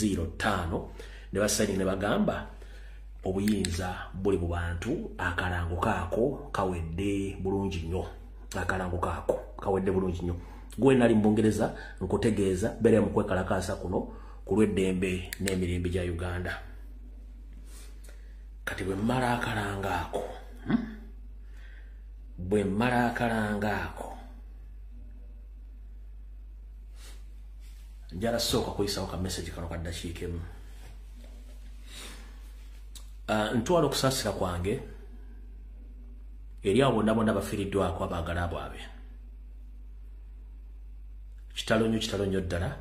05 ne basaini ne bagamba obuyinza buli mu bantu. Akalango kaako kawedde bulungi nnyo, akalango kaako kawedde bulungi nnyo. Gwe nali mu Bungereza nkutegeeza beera mu kwekalakaasa kuno ku lw'eddembe n'emirembe gya Uganda. Kati bwe mmala akalango ako, bwe mmala akalango ako, njala sooka kuyisawo ka message kano ka ddakiika emu. Ntwala okusaasira kwange eri abo bonna bonna bafiiriddwako abaagala bwabwe. Kitalo nnyo, kitalo nnyo ddala.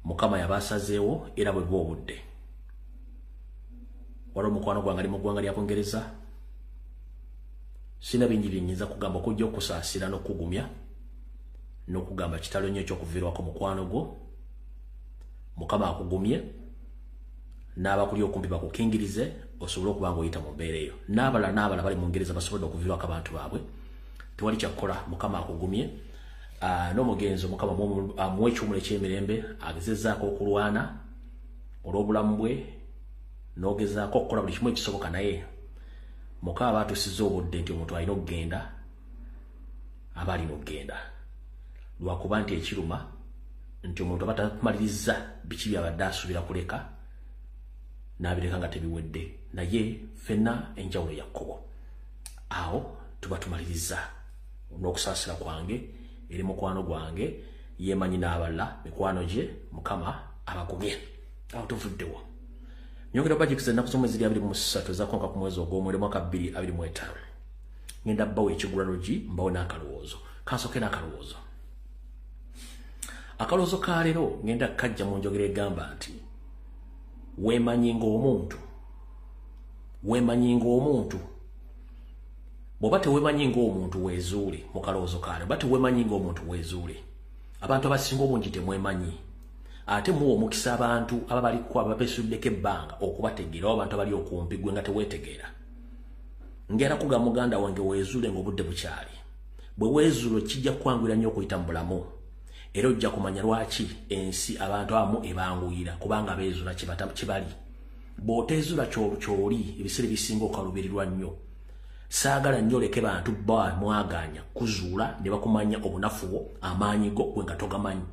Mukama yabasazeewo era bwe bwa obudde. Waliwo omukwano gwange ali mu ggwanga lya Bungereza. Sina bingi bye nnyinza kugamba okujja okusaasira n'okugumya n'okugamba kitalo nnyo eky'okuviirwako mukwano gwo. Mukama akugumye n'abakuli okumpi bakukingirize osobole okuba ng'oyita mu mbeera eyo. N'abalala n'abalala bali mu Ngereza basobodde okuviirwako abantu baabwe. Tewali kyakukola, Mukama akugumye. N'omugenzi Mukama amuwe ekiwummulo eky'emirembe, agezezzaako okulwana olw'obulamu bwe n'ogezaako okukola buli kimu ekisoboka, naye Mukama aba atuusizza obudde nti omuntu alina okugenda, aba alina okugenda. Lwakuba nti ekiruma nti omuntu aba tamaliriza biki by'abadde asuubira kuleka n'abireka nga tebiwedde, naye ffenna enjawulo ya kkubo. Awo tuba tumaliriza n'okusaasira kwange eri mukwano gwange yeemanyi n'abalala mikwano gye, Mukama abagumye. Awo tuvuddewo. Nyongera bajikiza ennaku z'omwezi 23 ezakonka ku mwezi ogw'omwenda mwaka 2025. Ngenda bbawo ekigulalogi, mbawo n'akalowoozo. Kansooke n'akalowoozo. Akalowoozo ka leero ngenda kajja mu njogera egamba nti weemanyi ng'omuntu, weemanyi ng'omuntu. Bw'oba teweemanyi ng'omuntu weezuule mu kalowoozo ka leero, oba teweemanyi ng'omuntu weezuule. Abantu abasinga obungi temwemanyi. Ate muwa omukisa abantu ababaliko ababeesuddeko ebbanga okubategeera, oba abantu abali okumpi gwe nga teweetegeera. Ngera kugamba muganda wange weezuule ng'obudde bukyali. Bwe weezuula kijja kukwanguyira nnyo okuyita mu bulamu. Era ojja kumanya lwaki ensi abantu abamu ebanguyira, kubanga beezuula kye bali. Bw'oteezuula ky'oli, ebiseera ebisinga okaluubirirwa nnyo. Saagala nnyo oleke bantu ba mwagaanya kuzuula ne bakumanya obunafu bwo, amaanyi go gwe nga togamanyi.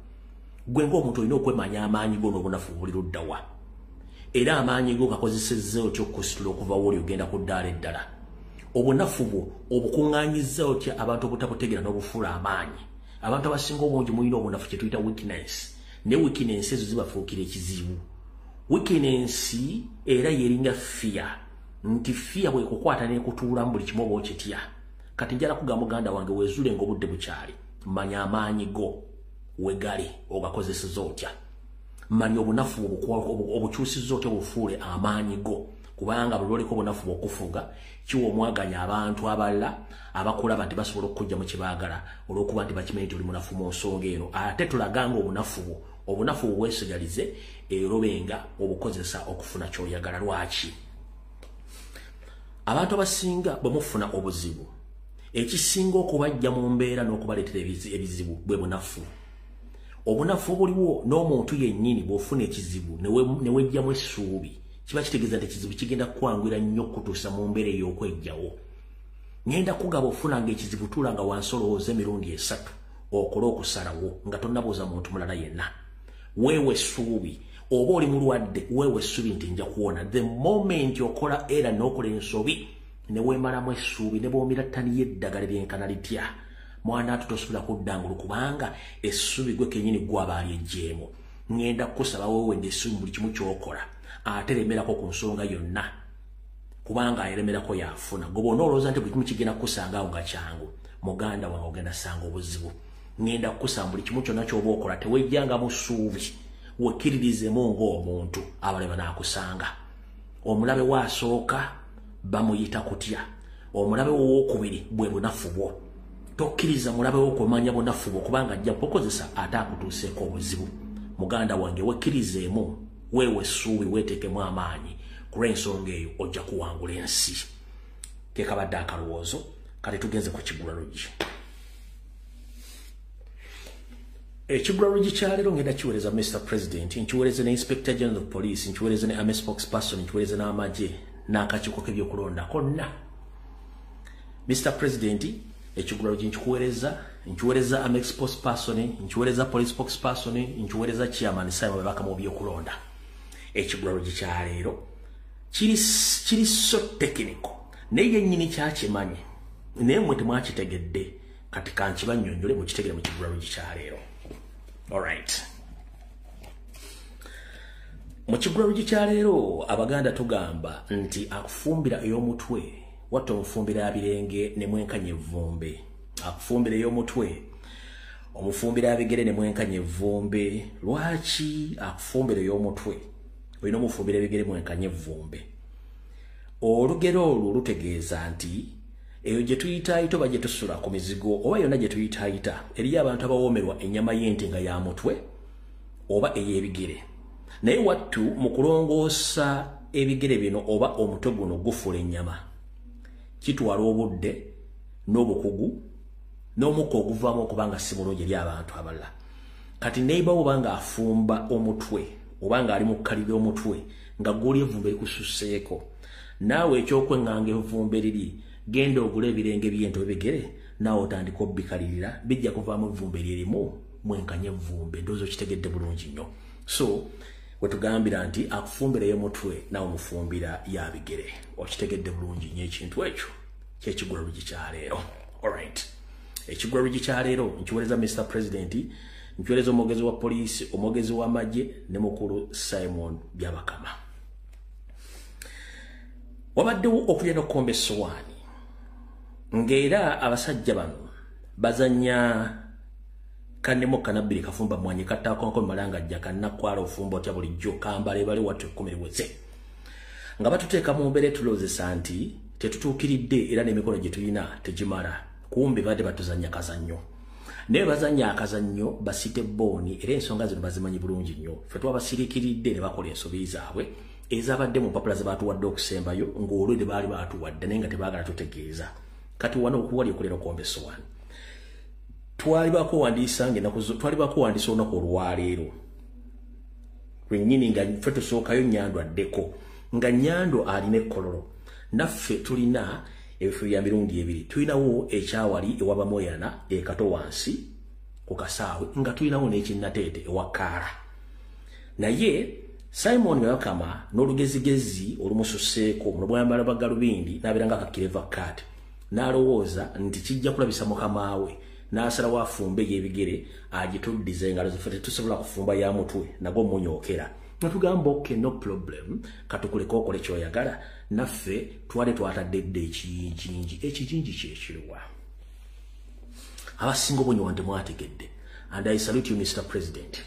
Gwe ng'omuntu olina okwemanya amaanyi go n'obunafu buli ludda wa. Era amaanyi go gakozesezza otya okukusitula okuva w'oli ogenda ku ddaala eddala. Obunafu bwo obukuŋŋaanyizza otya abantu obutabutegeera n'obufuula amaanyi. Abantu abasinga obungi mulina obunafu kye tuyita weakness. Ne weakness ezo zibafuukira ekizibu. Weakness era yeringa fear. Nti fear bw'ekukwata n'ekutuulamu buli kimu oba okitya. Kati njala kugamba muganda wange weezuule ng'obudde bukyali. Manya amaanyi go wegali ogakozesezza otya. Manya obunafu obukyusizza otya obufuule amaanyi go. Kubanga buli lw'oliko obunafu bw'okufuga kiwa omwaganya abantu abalala abakulaba nti basobola okukujja mu kye baagala olw'okuba nti bakimanyi nti oli munafu mu nsonga eno. Ate tulaganga obunafu bwo, obunafu bwo bwesigalize era obenga obukozesa okufuna ky'oyagala. Lwaki? Abantu abasinga bwe mufuna obuzibu, ekisinga okubajja mu mbeera n'okubaleetera ebizibu bwe bunafu. Obunafu obuliwo n'omuntu yennyini bw'ofuna ekizibu ne wejjamu essuubi, kiba kitegeeza nti ekizibu kigenda kukwanguyira nnyo okutuusa mu mbeera ey'okwejjawo. Ngenda kugaba ofunanga ekizibu, tuulanga wansi olowooza emirundi esatu okole okusalawo nga tonnabuuza muntu mulala yenna. Weewe essuubi. Oba oli mulwadde, weewe essuubi nti nja kuwona. The moment okola era n'okola ensobi ne weemalamu essuubi, ne bw'omira ttani y'eddagala eryenkana litya, mwana ate tosobola kudda ngulu kubanga essuubi gwe kennyini gw'aba alyeggyemu. Ngenda kukusaba weewedde essuubi buli kimu ky'okola, ate lemerako ku nsonga yonna, kubanga ayeremerako yafuna. Gwe bw'onoolowooza nti buli kimu kigenda kukusanga awo nga kyangu, muganda wange ogenda sanga obuzibu. Ngenda kukusaba buli kimu kyonna ky'oba okola tewejjangamu ssuubi, wekkiririzemu ng'omuntu, abalabe banaakusanga. Omulabe waasooka bamuyita kutya. Omulabe wowookubiri bwe bunafu bwo. Tokkiriza mulabe wo kumanya bunafu bwo, kubanga ajja kukozesa ate akutuuseeko obuzibu. Muganda wange wekkirizeemu, weewe essuubi, weeteekemu amaanyi. Ku lw'ensonga eyo ojja kuwangula ensi. Kekabadde akalowoozo. Kati tugenze ku kigulalogi. Ekigulalogi kya leero ngenda kiweereza Mr. President, nkiweereze ne Inspector General of Police, nkiweereze ne Army spokesperson, nkiweereze n'amagye n'akakiiko k'ebyokulonda konna. Mr. President, ekigulalogi nkikuweereza, nkiweereza Army spokesperson, nkiweereza Police spokesperson, nkiweereza Chairman Simon Byabakama mu byokulonda. Ekigulalogi kya leero kiri so technical, naye yennyini kyakimanyi, naye mmwe temwakitegedde. Kati kankibannyonnyole mukitegere mu kigulalogi kya leero. Alright. Mu kigulalogi kya leero Abaganda tugamba nti akufumbira ey'omutwe watta omufumbira abirenge ne mwenkanya evvumbe. Akufumbira ey'omutwe omufumbira abigere ne mwenkanya evvumbe. Lwaki akufumbira ey'omutwe olina omufumbira ebigere mwenkanya evvumbe? Olugero olwo lutegeeza nti eyo gye tuyitaayita oba gye tusula ku mizigo oba yonna gye tuyitaayita eriyo abantu abawoomerwa ennyama y'ente nga ya mutwe oba ey'ebigere. Naye wattu mu kulongoosa ebigere bino oba omutwe guno gufuula ennyama, kitwala obudde n'obukugu n'omukka oguvaamu okuba nga si mulungi eri abantu abalala. Kati neighbor oba ng'afumba omutwe oba ng'ali mu kkalira omutwe nga gw'oli evvumbe likususseeko, naawe ekyokweŋŋanga evvumbe liri genda ogule ebirenge by'ente ebigere naawe otandika obbikalirira, bijja kuvaamu evvumbe lyerimu mwenkanye evvumbe. Ndowooza okitegedde bulungi nnyo. So wetugambira nti akufumbira ey'omutwe naawe omufumbira ya bigere. Okitegedde bulungi nnyo ekintu ekyo kyekigulalogi kya leero. Alright. Ekigulalogi kya leero nkiweereza Mr. President, nkiweereza omwogezi wa poliisi, omwogezi w'amagye ne mukulu Simon Byabakama. Wabaddewo okulya n'okukomba essowaani, ng'era abasajja bano bazannya kannemu kanabbiri kafumba mwanyi kattaako malanga ajja kannakwala ofumba otya bulijjo kambale bale wattu 10 liweze, nga batuteeka mu mbeera etulowoozesa nti tetutuukiridde era n'emikono gye tulina tegimala. Kumbe badde batuzannya kazannyo, naye bazannya akazannyo basite booni, era ensonga zino bazimanyi bulungi nnyo. Ffe twabasiriikiridde ne bakola ensobi zaabwe ezabadde mu mpapula ze baatuwadde okusembayo ng'olwedde baali baatuwadde naye nga tebaagala tutegeeza. Kati wano okuwali okulera okomba essowaani twali bakuwandiisa olunaku olwaleero lwennyini nga ffe tusookayo Nyando addeko, nga Nyando alina ekkololo, naffe tulina ebifo bya mirundi ebiri. Tulinawo ekyawali ewa Bamoyana ekato wansi ku kasaawe, nga tulinawo n'ekinnateete ewa Kaala. Naye Simon Byabakama n'olugezigezi olumususseeko mu bwambalo bwa galubindi n'abeera nga kakireva kaati, n'alowooza nti kijja kulabisa mukama we, n'asalawo afumbe ey'ebigere agituddize engalo zaffe tetusobola kufumba ya mutwe nagwo munyookera. Natugamba okay, no problem, katukuleka okole ky'oyagala, naffe twali twatadde dda ekiyinjinji. Ekijinji kyekiruwa? Abasinga obunyi nti mwategedde. And I salute you Mr. President.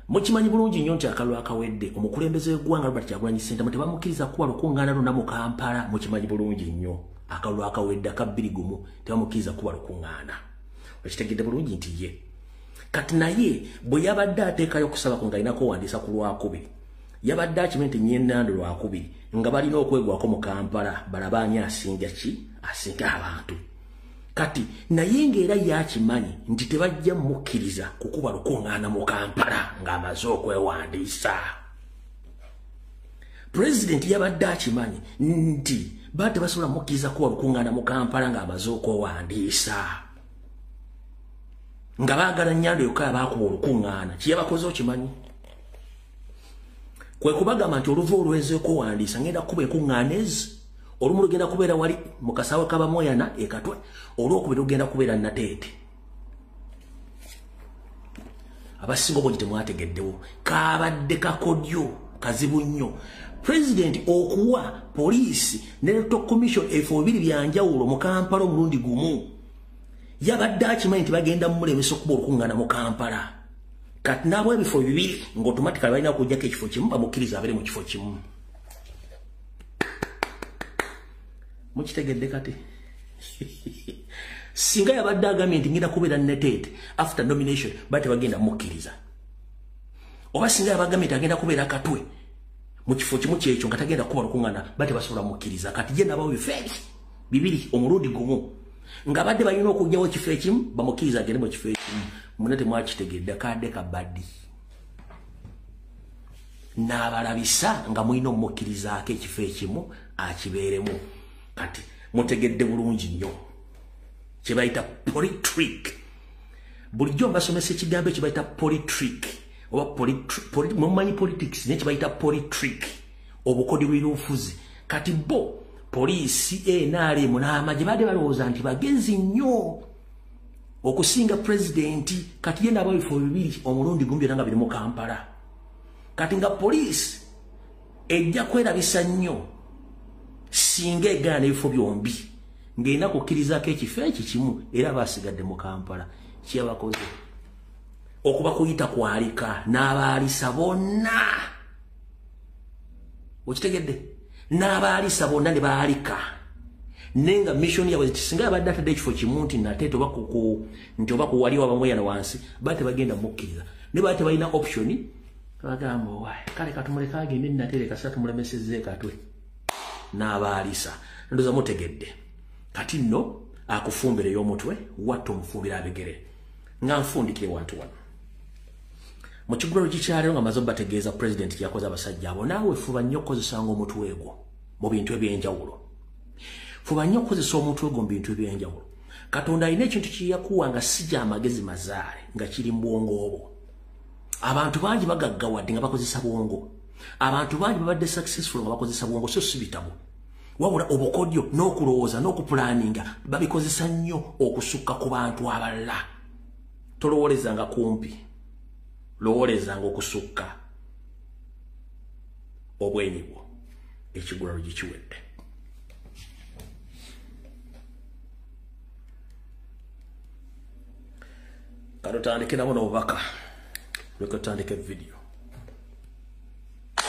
Mukimanyi bulungi nnyo nti akalulu akawedde omukulembeze w'eggwanga Robert Kyagulanyi Ssentamu tebamukkiriza kuba lukuŋŋaana lwonna mu Kampala. Mukimanyi bulungi nnyo akalulu akawedde aka 2-1 tebamukkiriza kuba lukuŋŋaana. Okitegedde bulungi nti ye kati naye bwe yabadde ateekayo okusaba ku ng'alina kwewandiisa ku Lwakubiri, yabadde akimanyi nti Nnyendando Lwakubiri nga balina okwegwako mu Kampala balabe ani asinga ki asinga abantu. Kati naye ng'era yakimanyi nti tebajja mukkiriza kukuba lukuŋŋaana mu Kampala ng'amaze okwewandiisa. Pulezidenti yabadde akimanyi nti ba tebasobola mukkiriza kuba lukuŋŋaana mu Kampala ng'amaze okwewandiisa, nga baagala Nyando yokka baakuba olukuŋŋaana. Kiyabakoze okimanyi kwe kubagamba nti oluva olweze okwewandiisa ngenda kukuba enkuŋŋaana ezi, olumu lugenda kubeera wali mu kasaawe k'Abamoyana e Katwe, olwokubiri lugenda kubeera Nateete. Abasinga obungi temwategeddewo, kabadde kakodyo kazibu nnyo. President okuwa poliisi ne Electoral Commission ebifo bibiri bya njawulo mu Kampala omulundi gumu, yabadde akimanyi nti bagenda mumulemesa okuba olukuŋŋaana mu Kampala. Kati n'abo ebifo bibiri ng'automatically balina okuggyako ekifo kimu bamukkiriza abeere mu kifo kimu. Mukitegedde kati? Singa yabadde agambye nti ngenda kubeera Nateete after nomination, ba tebagenda mukkiriza. Oba singa yabagambye nti agenda kubeera Katwe mu kifo kimu kyekyo nga tagenda kuba lukuŋŋaana, ba tebasobola mukkiriza. Kati ye n'abawo ebifo ebyo bibiri omulundi gumu. Nga badde balina okujjawo ekifo ekimu, bamukkiriza agende mu kifo ekimu. Muna temwakitegedde, kadde kabaddi. N'abalabisa nga mulina omukkirizaako ekifo ekimu akibeeremu. Kati mutegedde bulungi nnyo kye bayita politrick. Bulijjo mbasomesa ekigambo kye bayita politrick oba mumanyi politics, naye kye bayita politrick, obukodi bw'obufuzi. Kati bo poliisi, NRM n'amagye badde balowooza nti bagezi nnyo okusinga pulezidenti. Kati ye n'aba bifo bibiri omulundi gumu byonna nga biri mu Kampala. Kati nga poliisi ejja kwerabisa nnyo singa egaana ebifo byombi, ng'erina kukkirizaako ekifo ekyo kimu, era basigadde mu Kampala. Kyebakoze okuba kuyita kwalika n'abaalisa bonna, okitegedde, n'abaalisa bonna ne baalika. Naye nga mission yabwe singa abadde atadde ekifo kimu nti nate nti oba kuwaliwo abamweyana wansi, ba tebagenda mukkiriza. Ne ba tebalina option, bagamba owaye kale katumuleke agende natere kasita tumulemesezza ekatwe n'abaalisa. Ndowooza mutegedde. Kati nno akufumbira ey'omutwe, watta omufumbira abigere. Nga nfundikire wantu wano mu kigulalo kikyaleero nga maze obategeeza pulezidenti kyakoze abasajja abo. Naawe fuba nnyo okukozesanga omutwe gwo mu bintu ebyenjawulo. Fuba nnyo okukozesa omutwe gwo mu bintu ebyenjawulo. Katonda alina ekintu kye yakuwa nga si gy'amagezi mazaale, nga kiri mu bwongo obwo. Abantu bangi bagaggawadde nga bakozesa bwongo. Abantu bangi babadde successful nga bakozesa bwongo, so si bitabo. Wabula obukodyo n'okulowooza n'okupulaninga babikozesa nnyo okusukka ku bantu abalala. Tolowoolezanga kumpi, lowoolezanga okusukka obwenyi bwo. Ekigulalo gikiwedde. Katutandike nabo n'obubaka, leka tutandike vidiyo.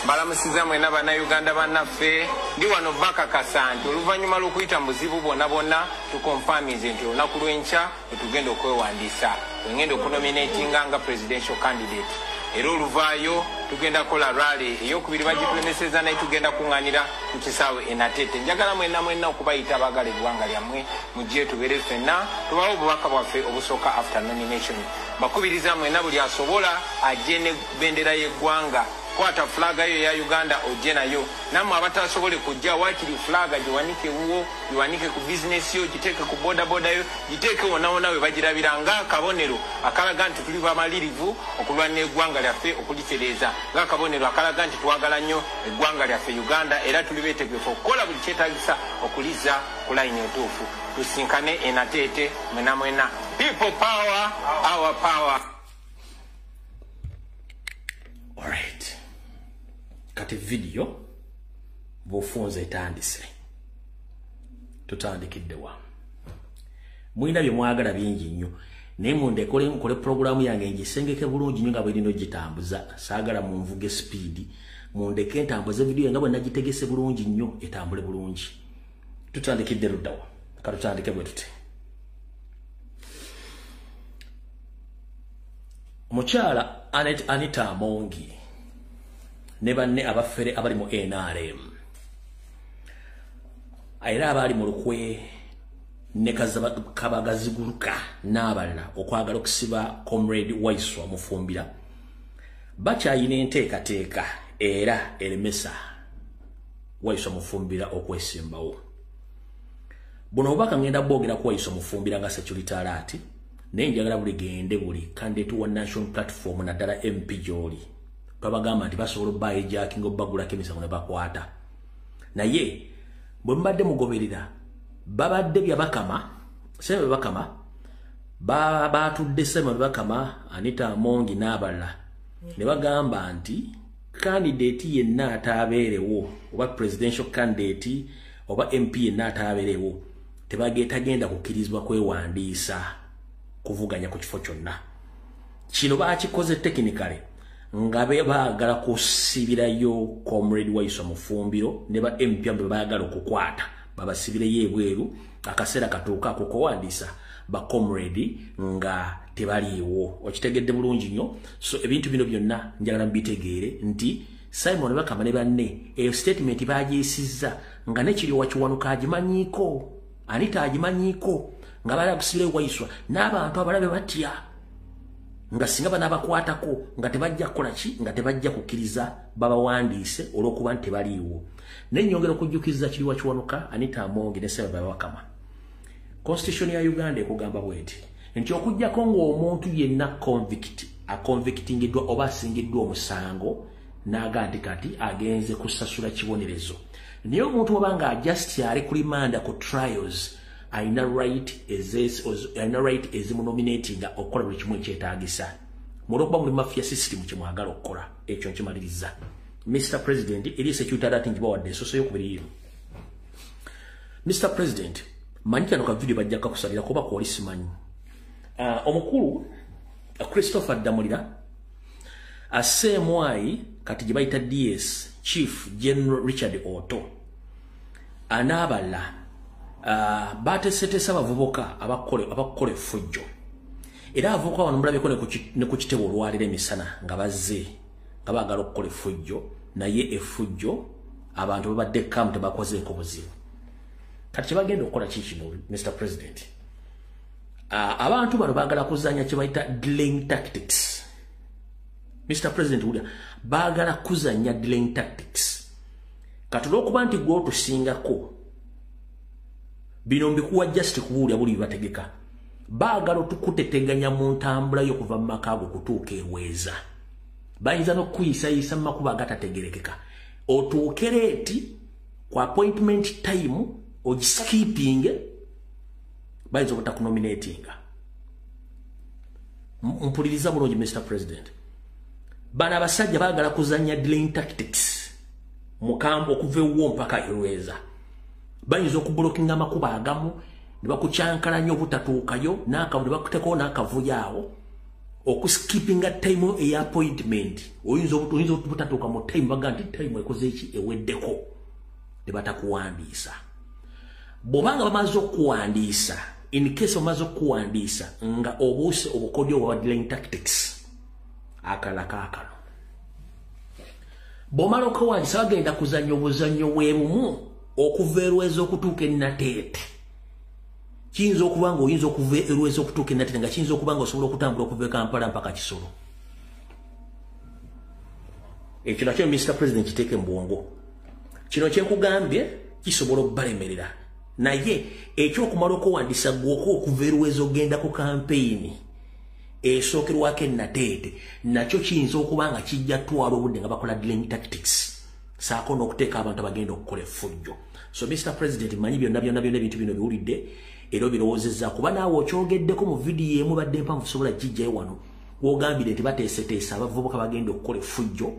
Balamusiza mwena bannayuganda bannaffe, ndi wano bakakasa nti oluvannyuma lw'okuyita mu buzibu bwonna bwonna tukonfaminze nti olunaku lw'enkya wetugenda okwewandiisa, wengenda okunominatinga nga presidential candidate. Era oluvaayo tugenda kukola rally eyokubiri, bagitulemeseza naye tugenda kuŋŋaanira ku kisaawe e Nateete. Njagala mwenna mwenna okubayita abaagala eggwanga lyammwe mujje tubeere ffenna tubawe obubaka bwaffe obusooka after nomination. Bakubiriza mwenna buli asobola ajje ne bendera y'eggwanga. Kwata fulaga yo eya Uganda ojje nayo. Nammwe abatasobole kujja, waakiri fulaga giwanike wuwo, giwanike ku bizinesi yo, giteeke ku bodaboda yo, giteeke wonna wonna we bagirabira ng'akabonero akalaga nti tuli bamalirivu okulwanira eggwanga lyaffe okulitereeza, ng'akabonero akalaga nti twagala nnyo eggwanga lyaffe Uganda, era tuli beetegefu okukola buli kyetaagisa okulizza ku layini entuufu. Tusinkane e Nateete mwena mwena. People power, our power. Alright. Kati vidiyo bw'ofunza etandise. Tutandikidde wa? Mulina bye mwagala bingi nnyo, naye mundekole nkole pulogulaamu yange ngisengeke bulungi nnyo nga bwe erina ogitambuza. Saagala munvuge sipiidi, mundeke ntambuze vidiyo nga bwe nagitegese bulungi nnyo etambule bulungi. Tutandikidde luddawa? Katutandike bwe tuti. Omukyala Anita Amongi ne banne abafere abali mu NRM era abaali mu lukwe ne Kabagaziguluka n'abalala okwagala okusiba Comrade Waiswa Mufumbira, bakyayina enteekateeka era eremesa Waiswa Mufumbira okwesimbawo. Buno obubaka ngenda bwogera ku Waiswa Mufumbira nga security alert, naye njagala buli gende buli candidate wa national platform naddala MP gy'oli. Twabagamba nti basobola obba-hijacking obbagulako emisango ne bakwata. Naye bwe mubadde mugoberera babadde byabakama, Simon Bakama, batudde Simon Bakama, Anita Amongi n'abalala ne bagamba nti candidate yenna ataabeerewo oba presidential candidate oba MP yenna ataabeerewo tebagenda kukkirizibwa kwewandiisa kuvuganya ku kifo kyonna. Kino bakikoze technically nga baagala kusibirayo Comrade Waiswa Mufumbiro ne ba MP bwe baagala okukwata babasibireyo ebweru akaseera katuuka akukowandiisa ba comrade nga tebaliiwo. Okitegedde bulungi nnyo. So ebintu bino byonna njagala mbitegeere nti Simon Bakama ne banne eyo statement bagiyisizza nga ne Kiryowa Kiwanuka agimanyiiko, Anita agimanyiiko. nga bala kusibira Waiswa n'abantu abalabe batya nga singa banabakwatako nga tebajja kukola ki, nga tebajja kukkiriza babawandiise olw'okuba nti tebaliiwo. Naye nnyongera okujjukiza Kiriwa Kiwanuka, Anita Amongi ne Ssebaba Wakama, Constitution ya Uganda ekugamba bw'eti nti okuggyako ng'omuntu yenna convict aconvictingiddwa oba asingiddwa omusango n'aga nti kati agenze kusasula kibonerezo, naye omuntu oba nga just ali ku limanda ku trials alina right ezimunominatinga okukola buli kimu ekyetaagisa. Mulwokuba muli mafia system kye mwagala okukola, ekyo nkimaliriza. Mr. President, eri security alert ngibawadde ensoso eyokubiri eno. Mr. President, manyi kano ka video bajja kakusalira kuba kwoli simanyi. Omukulu Christopher Damulira asemwayi kati gye bayita DS Chief General Richard Otto anaabala bateeseteese abavubuka abakola effujjo, era abavubuka bano mulabyeko ne ku kitebe olwaleero emisana nga bazze nga baagala okukola effujjo, naye effujjo abantu babadde kamu tebakozeeko buzibu. Kati kye bagenda okukola ki kino, Mr. President? Abantu bano baagala kuzannya kye bayita delaying tactics. Mr. President, wulira, baagala kuzannya delaying tactics. Kati olw'okuba nti gwe otusingako bino mbikuwa just kubuulira buli bibategeka, baagala otukuteteganya mu ntambula yo okuva mu maka ago okutuuka eweeza. Bayinza n'okukuyisayisa mu makubo agatategerekeka, otuuke late ku appointment time, ogiskippinge, bayinza obutakunominatinga. Mpuliriza bulungi, Mr. President, bano abasajja baagala kuzannya delaying tactics mukambo okuva ewuwo mpaka erweza. Bayinza okublockinga amakubo agamu ne bakukyankalanya obutatuukayo ne bakuteekawo n'akavuyo awo okuskippinga time eya appointment. Oyinza obutatuuka mu time, baga nti time ekoze eki, eweddeko, ne batakuwandiisa. Bw'obanga bamaze okuwandiisa, in case bamaze okuwandiisa nga obuuse obukodyo obwa delaying tactics, akalala kaakano, bw'omala okuwandiisa bagenda kuzannya obuzannyo bwe bumu okuva erweza okutuuka enateete. Kiyinza okuba nga oyinza okuva erweza okutuuka enateete, nga kiyinza okuba nga osobola okutambula okuva e Kampala mpaka Kisolo. Ekyo nakyo, Mr. President, kiteeke mu bwongo. Kino kyenkugambye kisobola okubalemerera, naye ekyokumala okuwandiisa gwoko okuva erweza ogenda ku kampeyini esookerwako enateete, nakyo kiyinza okuba nga kijja twala obudde nga bakola delaying tactics, saako n'okuteeka abantu abagenda okukola effujjo. So Mr. President, manyi byonna byonna byonna ebintu bino biwulidde era obirowoozezza, kuba naawe okyogeddeko mu vidiyo emu badde empanvu, sobola gijjayo wano wogambire nti bateeseteese abavubuka bagenda okukola effujjo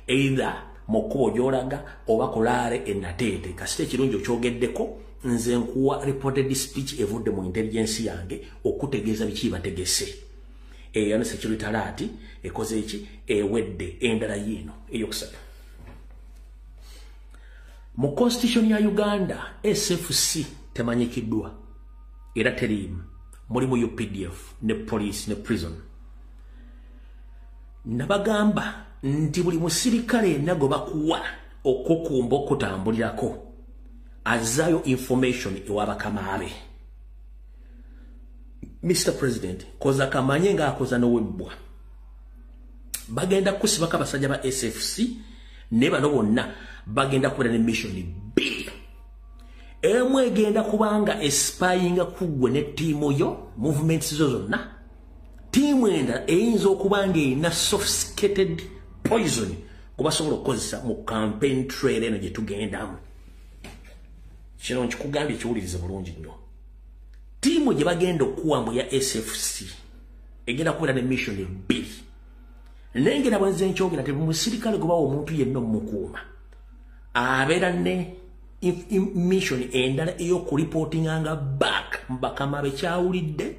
either mu kkubo gy'olaga oba kulaale enateete. Kasita ekirungi okyogeddeko, nze nkuwa reported speech evudde mu intelligence yange okutegeeza biki bategese. Eyo ne security alert ekoze eki, ewedde. Endala yiino eyokusatu. Mu constitution ya Uganda, SFC temanyikiddwa era teriimu, mulimu UPDF ne police ne prison. Nabagamba nti buli musirikale yenna gwe bakuwa okukumba okutambulirako azaayo information ewabakama be. Mr. President, koza kamanye ng'akoza n'owebbwa, bagenda kusibako abasajja ba SFC ne bano bonna bagenda kubeera ne mission bbiri. Emu egenda kubanga espyinga ku ggwe ne ttiimu yo, movements zo zonna. Ttiimu endala eyinza okuba nga erina sophisticated poison kubasobola okukozesa mu campaign trail eno gye tugendamu. Kino nkikugambye, kiwulirize bulungi nnyo. Ttiimu gye bagenda okuwambu ya SFC egenda kubeera ne mission bbiri, naye ngera bwenze nkyogera nti musirikale gwe bawa omuntu yenna omukuuma abeera ne mission endala ey'okureportinganga back mu bakama be kyawulidde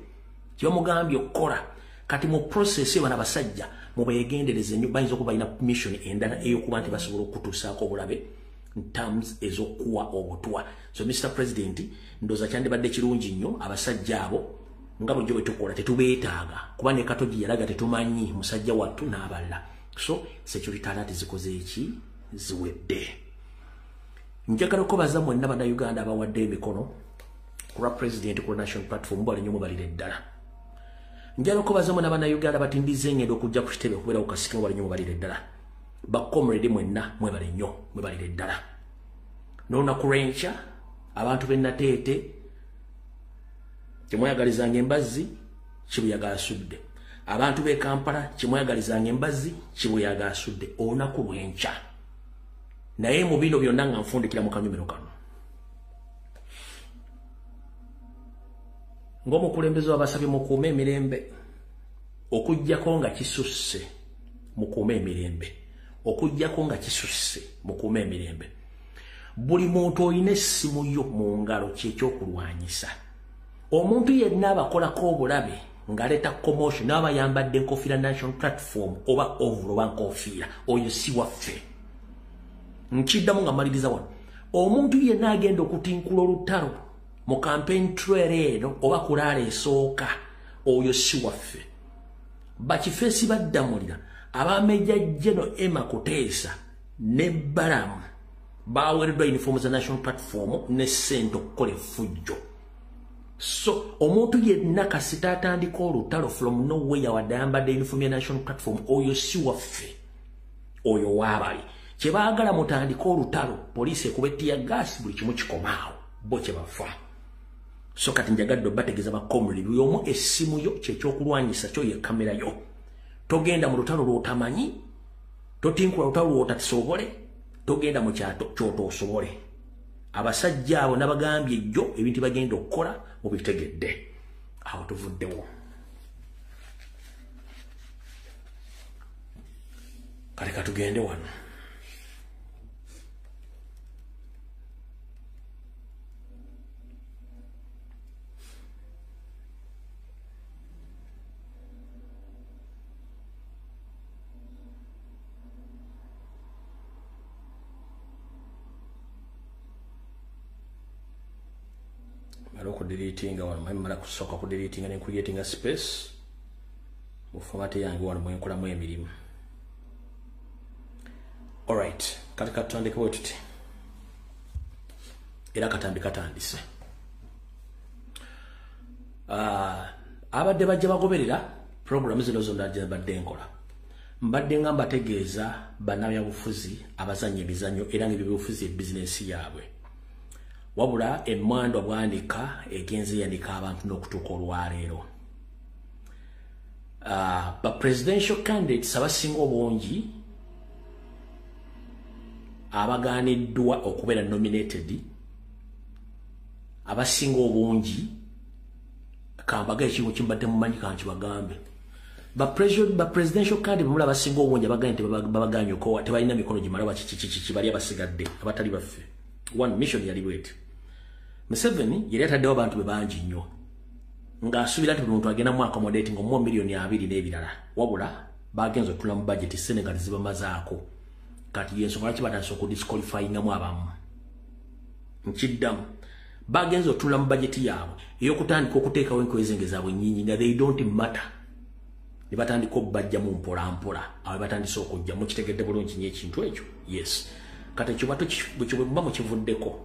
kyebamugambye okukola. Kati mu process eyo, bano abasajja mubeegendereze nnyo, bayinza okuba balina mission endala ey'okuba nti basobola okutuusaako obulabe in terms ez'okuwa obutwa. So Mr. President, ndowooza kyandibadde kirungi nnyo abasajja abo nga bulijjo bwe tukola tetubeetaaga, kuba ne Kato gye yalaga tetumanyi musajja wattu n'abalala. So security alert zikoze eki, ziwedde. Njagala okubaza mwenna Bannayuganda abawadde emikono ku lwa president ku National Platform, mwebale nnyo, mwebalire ddala. Njagala okwebaza mwena Bannayuganda batindiza engendo okujja ku kitebe okubeerawo kasike, mwebale nnyo, mwebalire ddala. Ba comrade mwenna mwebale nnyo, mwebalire ddala. N'olunaku lw'enkya abantu b'e Nateete temweyagalizanga embazzi, kibuyaga asudde. Abantu b'e Kampala kimweyagalizanga embazzi, kibuyaga asudde olunaku lw'enkya. Naye mu bino byonna nga nfundikira mu kanyumiro kano, ng'omukulembeze wabasabye mukuume emirembe okuggyako nga kisusse. Mukuume emirembe okuggyako nga kisusse. Mukuume emirembe. Buli muntu olina essimu yo mu ngalo, kyekyokulwanyisa. Omuntu yenna abakolako obulabe ng'aleeta commotion, n'aba yambadde enkofiira National Platform oba overall oba nkofiira, oyo si waffe. Nkiddamu nga mmaliriza wano: omuntu yenna agenda okutinkula olutalo mu campaign trail eno oba kulaala esooka, oyo si waffe. Bakifeesi baddamulira aba Major General Emma Kuteesa ne Balamu baweereddwa uniform za National Platform ne ssente okukola effujjo. So omuntu yenna kasita atandika olutalo from nowhere, wadde ayambadde uniform ya National Platform, oyo si waffe, oyo waabali. Kyebaagala mutandike olutalo, poliisi ekuba tear gas, buli kimu kikomaawo, bo kyebafa. So kati njagadde obategeeza ba comrade, buli omu essimu yo kyekyokulwanyisa kyo, ye kamera yo. Togenda mu lutalo lw'otamanyi, totinkula lutalo lw'otasobole, togenda mu kyotoosobole. Abasajja abo nabagambye ejjo ebintu bagenda okukola mubitegedde. Awo tuvuddewo. Kale katugende wano. Mala okudeletinga wano, mala kusooka kudeletinga ne creatinga space mu format yange wano mwenkolamu emirimu. Alright, kati katutandike bwe tuti, era katambi katandise. Abadde bajja bagoberera program zino zonna gye mbadde nkola, mbadde nga mbategeeza bannabyabufuzi abazannya emizannyo era ng'ebyobufuzi ebizinensi yaabwe. Wabula emmandwa bwanika egenze yanika abantu n'okutuuka olwaleero, ba presidential candidates abasinga obungi abagaaniddwa okubeera nominated, abasinga obungi, kambaga ekintu kimbadde mumanyi, kankibagambe. Ba presidential candidate bamula abasinga obungi abaganye nti babaganye okowa tebalina mikono gimala, bakikikiki bali abasigadde abatali baffe. One mission yali bweti: Museveni yali ataddewo abantu be bangi nnyo ng'asuubira nti buli muntu agenda mu accommodate ng'omuwa 20 miliyoni n'ebirala. Wabula bagenza otula mu budget, Senegal zibamazaako. Kati yensonga lwaki batandise okudisqualifyingamu abamu. Nkiddamu, bagenza otula mu budget yaabwe ey'okutandika okuteekawo enkwezenge zaabwe nnyingi nga they don't matter, ne batandika obbajjamu mpola mpola. Awo batandise okujja. Mukitegedde bulungi nnyo ekintu ekyo? Yes. Kati ekyo bwe muba mukivuddeko,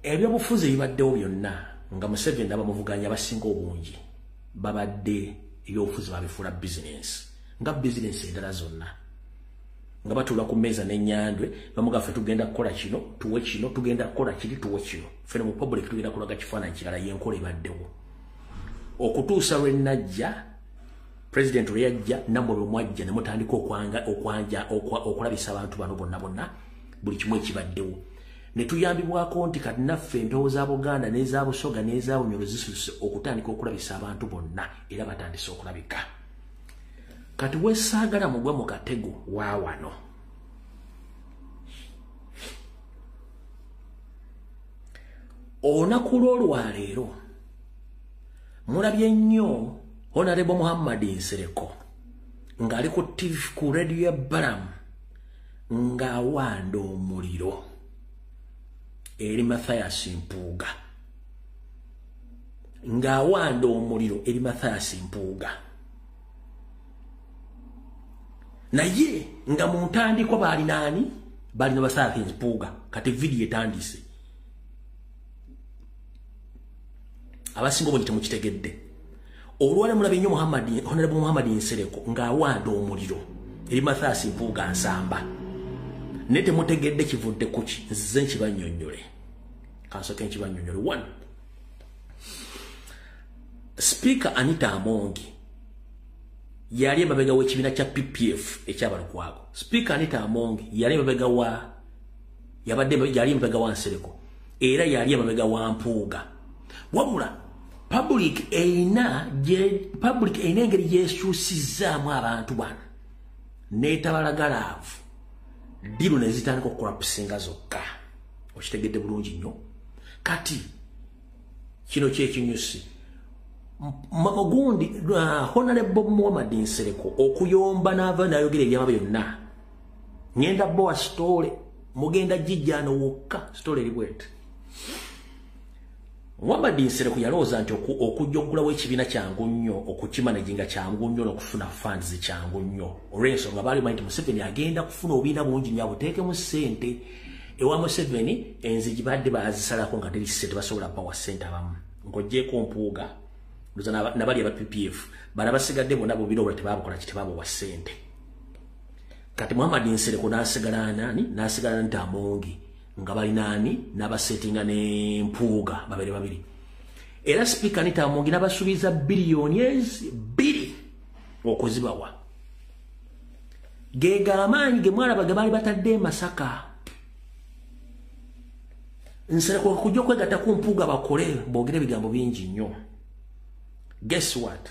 ebyobufuzi ebibaddewo byonna nga Museveni n'abamuvuganya abasinga obungi babadde ebyobufuzi babifuula bizinensi nga bizinensi endala zonna, nga batuula ku mmeeza n'ennyandwe bamuga, "Ffe tugenda kukola kino, tuwe kino, tugenda kukola kiri, tuwe kino. Ffe ne mu public tugenda kulaga kifaananyi kirala." Y'enkola ebaddewo okutuusa lwe najja president lwe yajja, nammwe lwe mwajja ne mutandika okwanja okulabisa abantu bano bonna bonna buli kimu ekibaddewo, ne tuyambibwako nti kati naffe empewo za Buganda n'eza Busoga n'eza Bunyoro zisuse okutandika okulabisa abantu bonna, era batandise okulabika. Kati wesaagala mugwe mu katego wa wano. Olunaku lw'olwaleero mulabye nnyo Honorable Muhammad Nsereko ng'ali ku TV, ku radio ya Balamu, ng'awanda omuliro eri Mathias Mpuuga, ng'awanda omuliro eri Mathias Mpuuga. Naye nga mu ntandikwa baalina ani? Balina Mathias Mpuuga. Kati vidiyo etandise. Abasinga obungi temukitegedde. Olwale mulabye nnyo Honorable Muhammad Nsereko ng'awanda omuliro eri Mathias Mpuuga Nsamba. Naye temutegedde kivudde ku ki? Nzize nkibannyonnyole. Kansooke nkibannyonnyole. 1. Speaker Anita Among yali emabega w'ekibiina kya PPF ekyabalukwago. Speaker Anita Among yali emabega wa yali emabega wa Nsereko era yali emabega wa Mpuuga. Wabula public eina engeri gyekyusizaamu abantu bano n'etabalagalaavu ddiru ne zitandika okukolapusinga zokka. Okitegedde bulungi nnyo. Kati kino kyekinyusi gundi Honorable Muhammad Nsereko okuyomba n'ava n'ayogera ebyama byonna. Ngenda bowa story, mugenda jijjano wokka story eri bweti. Muhammad Nsereko yalowooza nti okujja okugulawo ekibiina kyangu nnyo, okukimanaginga kyangu nnyo, n'okufuna funds kyangu nnyo. Olw'ensonga baali bamanyi nti Museveni agenda kufuna obubiina bungi nnyo abuteekemu ssente. Ewa Museveni enzigi badde baazisalako nga teri ssente, basobola bawa ssente abamu. Ng'oggyeeko Mpuuga nabali aba PPF, bano abasigadde bonna bubiina obulala tebabukola ki, tebabuwa ssente. Kati Muhammad Nsereko n'asigala nani? N'asigala nti Amongi nga balina ani n'abasetinga ne Mpuuga babiri babiri. Era Speaker Anita Among n'abasuubiza biliyoni 2 okuzibawa. Gega amaanyi ge mwalaba ge baali batadde e Masaka. Nsereko kujja okwegatta ku Mpuuga bakole boogere ebigambo bingi nnyo. Guess what?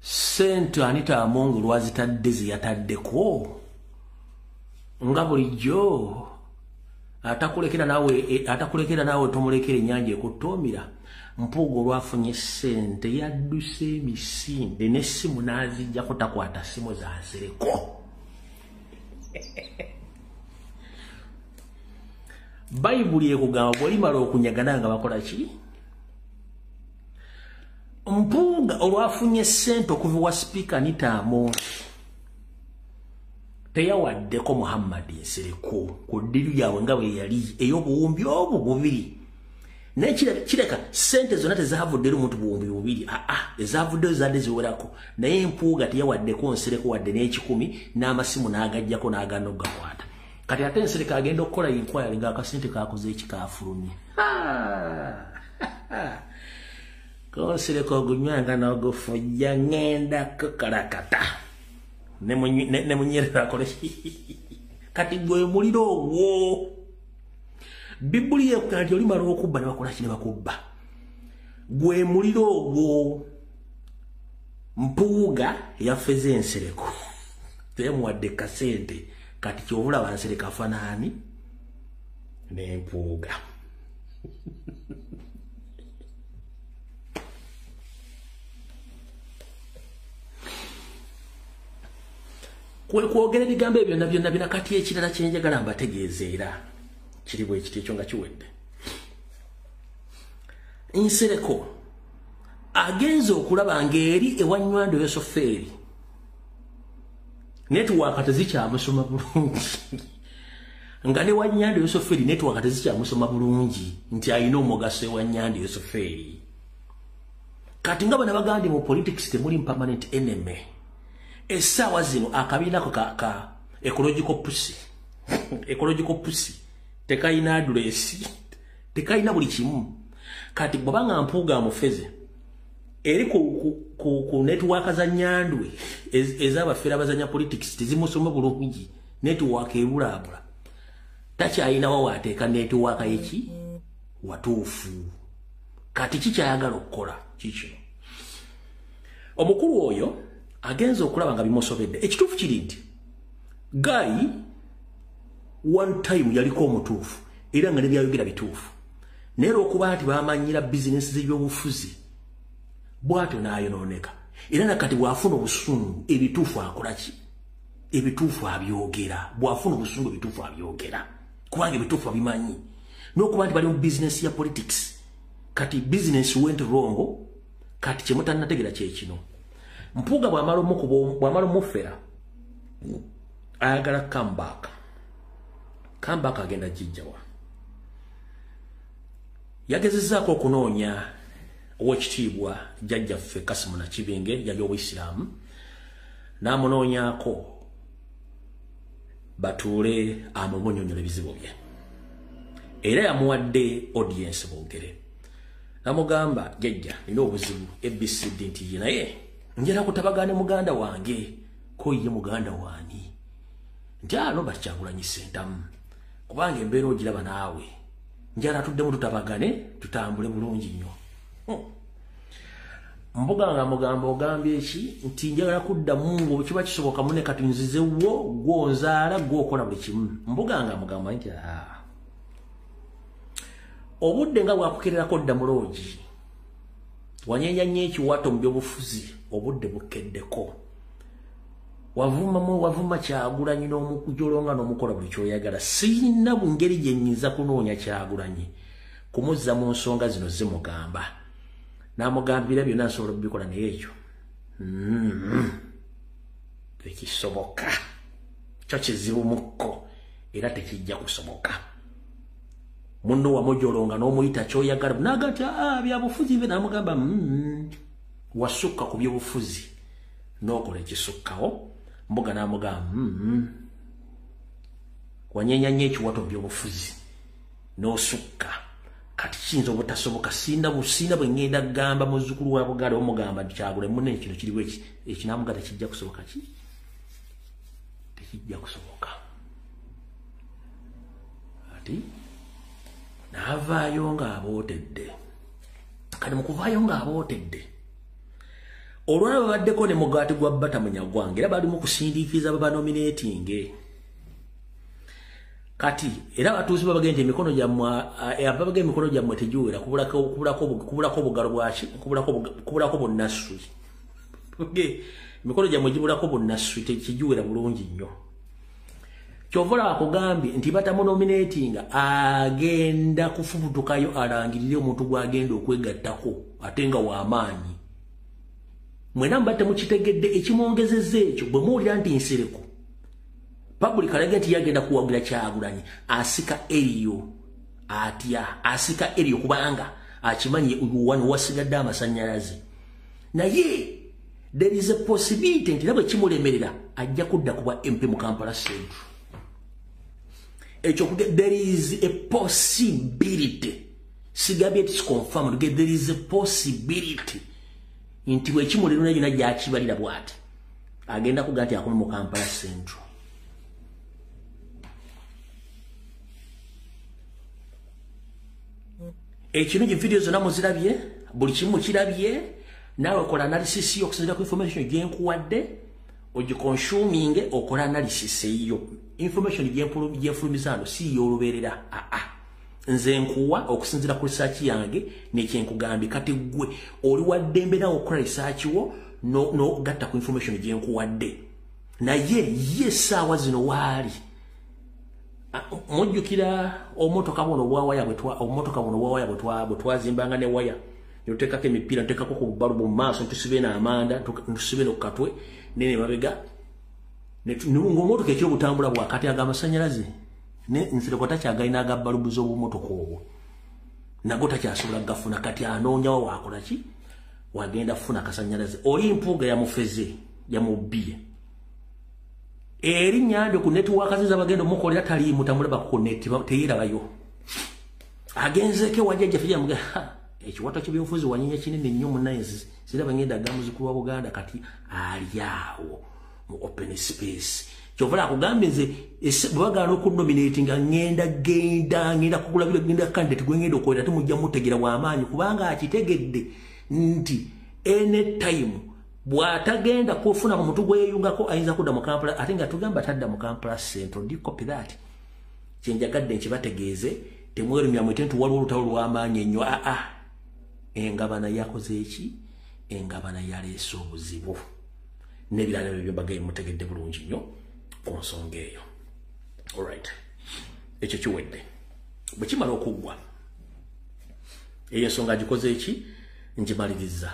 Ssente Anita Among lwazitadde ze yataddeko nga bulijjo atakulekera naawe tomulekera ennyanja ekuttoomira. Mpuuga olwafunye ssente yadduse emisinde n'essimu n'aziggyako, takwata ssimu za Nsereko. Bayibuli ekugamba bw'olimala okunyagana nga bakola ki? Mpuuga olwafunye ssente okuva wa Speaker Anita Among teyawaddeko Muhammad Nsereko ku ddiru yaabwe nga bwe yali ey'obuwumbi obwo bubiri. Naye kireka ssente zonna tezaavuddeyo omuntu buwumbi bubiri, ezaavuddeyo zaadde ziwerako. Naye Mpuuga teyawaddeko Nsereko wadde n'ekikumi, n'amasimu n'agaggyako n'agaana okugakwata. Kati ate Nsereko agenda okukola inquiry ng'akasente kaakoze ekikaafulumye. Nsereko ogunywanga n'ogufujja ngenda kukalakata ne munyerera akole. Kati gwe muliro ogwo. Bibuli ekugamba nti olimala okubba ne bakola ki, ne bakubba. Gwe muliro ogwo. Mpuuga yafeze Nsereko teyamuwadde kasente. Kati ky'obulaba Nsereko afaanaani ne Mpuuga. Kwe kwogera ebigambo ebyo byonna byonna bina. Kati ekirala kye njagala mbategeeze era kiri bwe kiti ekyo nga kiwedde. Nsereko agenze okulaba ng'eri ewa Nywando Yosofeeri netiwaaka tezikyamusoma bulungi. Nga ne wa Nywando Yosofeeri netiwaaka tezikyamusoma bulungi nti alina omugaso ewa Nywando Yosofeeri. Kati nga bano bagambye mu politics temuli permanent enemy. Essaawa zino akabiina ko ka ecological pussy. Ecological pussy tekalina address, tekalina buli kimu. Kati bw'obanga Mpuuga amufeze eri ku network za Nyandwe ez'abafere abazanya politics tezimusoma bulungi, network ebulaabula. Takyalina wa waateeka network yeki watuufu. Kati kikyayagala okukola kikino. Omukulu oyo agenze okulaba nga bimusobedde. Ekituufu kiri nti Guy one time yaliko omutuufu era nga nebyayogera bituufu. Naye olw'okuba nti bamanyira bizinesi z'ebyobufuzi bw'atyo n'ayonooneka. Era nakati bw'afuna obusungu ebituufu akola ki? Ebituufu abyogera. Bw'afuna obusungu ebituufu abyogera. Kubanga ebituufu abimanyi. N'okuba nti bali mu bizinesi ya politics. Kati business went wrong, kati kye mutannategeera kye kino. Mpuuga bw'amala omufera ayagala comeback. Comeback agenda gijjawa. Yagezezzaako okunoonya owekitiibwa jjajjaffe Kasimu Nakibinge yali Obuyisiraamu, n'amunoonyaako batuule amumunnyonnyola ebizibu bye. Era yamuwadde audience boogere. Namugamba, jjajja nina obuzibu ABCD nti ye naye njala kutabagana muganda wange, ko ye muganda wani nti Robert Kyagulanyi Ssentamu, kubanga embeera ogiraba naawe, njala tuddemu tutabagane tutambule bulungi nnyo. Mbuga nga mugamba ogambye eki nti njagala kuddamu ngo kiba kisoboka mune kati nzizewo gwonzaala gwokola buli kimu. Mbuga nga mugamba nti obudde nga bwakukererako dda mu loogi, wanyeenya nnyo ekiwato mu byobufuzi, obudde bukeddeko, wavuma Kyagulanyi n'omukujolonga n'omukola buli kyoyagala. Sirina ngeri gye nnyinza kunoonya Kyagulanyi kumuzza mu nsonga zino zimugamba. N'amugambira byonna nsobola okubikola naye ekyo tekisoboka, kyo kizibu mukko era tekijja kusoboka. Munno wamujolonga n'omuyita kyoyagala naga nti byabufuzi bye, n'amugamba wasukka ku byobufuzi n'okola ekisukkawo. Mbuga n'amugamba wanyeenya nnyo ekiwato byobufuzi n'osukka, kati kiyinza obutasoboka. Sina bwe ngenda kugamba muzzukulu wa Buganda omugamba nti Kyagulanyi munne kino kiriwo eki ekinaamuga tekijja kusoboka, ki tekijja kusoboka. Ati n'avaayo ng'abootedde. Kati mu kuvaayo ng'abootedde, olwala babaddeko ne mugaati gwa Bata Munyagwange, era bali mu kusindiikiriza babanominatinge. Kati era abatuuze babagenda nti emikono gyammwe ababagenda emikono gyammwe tegiwera, kubulako obugalo bwaki, kubulako bunnaswi. Emikono gyammwe gibulako bunnaswi, tekigiwera bulungi nnyo. Kyova olaba akugambye nti batamunominatinga agenda kufubutukayo alangirire omuntu gw'agenda okwegattako ate nga w'amaanyi. Mwena muba temukitegedde ekimwongezezza ekyo, bwe muwulira nti Nsereko public alaga nti yagenda kuwagira Kyagulanyi, asika eriyo atya, asika eriyo kubanga akimanyi wano wasigadde amasannyalaze. Naye there is a possibility nti nabwe kimulemerera ajja kudda kuba MP mu Kampala Central. Ekyo there is a possibility, sigambye it's confirmed, there is a possibility nti bwe kimulemerera yonna gy'akibalira bw'ati agenda kuga nti akome mu Kampala Central. Ekirungi video zonna muzirabye, buli kimu kirabye, naawe kola analysis yo okusinziira ku information gye nkuwadde, ogiconsuminge okola analysis eyo. Information gye nfulumiza wano si y'olubeerera, nze nkuwa okusinziira ku research yange n'ekyenkugambye. Kati ggwe oli wa ddembe naawe okukola research wo n'ogatta ku information gye nkuwadde. Naye ye essaawa zino waali mujjukira obumotoka buno obwawaya bwe twazimbanga ne waya, ne tuteekako emipiira, ntuteekako ku balubu mu maaso, ntusibe n'amanda, ntusibe no ku katwe nene mabega, ng'omotoka ekiro butambula bwakati aga amasannyalaze ne Nsereko takyagalina aga balubu z'obumotoka obwo, nago takyasobola gafuna. Kati anoonyawo waakola ki, wagenda kufuna akasannyalaze. Oli Mpuuga yamufeze, yamubbiye erinnya lyo ku network ze zabagenda omukolera taliimu, tamulaba ku net, teyerabayo. Agenzeeko ewa jjajjaffe yamuga ekiwato ky'ebyobufuzi wanyeenya kinene nnyo munnaye, siraba ngenda aga muzzukulu wa Buganda. Kati ali awo mu open space. Kyova akugambye nze bwe bagaana okunominatinga ngenda genda kugula ngenda candidate gwe ngenda okukolera, temujja mutegeera w'amaanyi, kubanga akitegedde nti anytime bw'atagenda kufuna ku muntu gweyeyungako ayinza kudda mu Kampala, ate nga tugamba tadda mu Kampala Central. Do you copy that? Kyenjagadde nkibategeeze, temwerumya mwete nti waliwo olutalo lw'amaanyi ennyo. Engabana yakoze eki? Engabana yaleese obuzibu n'ebirala ebyo mbagaye mutegedde bulungi nnyo ku nsonga eyo. Alright, ekyo kiwedde. Bwe kimala okuggwa eyo ensonga agikoze eki, ngimaliriza.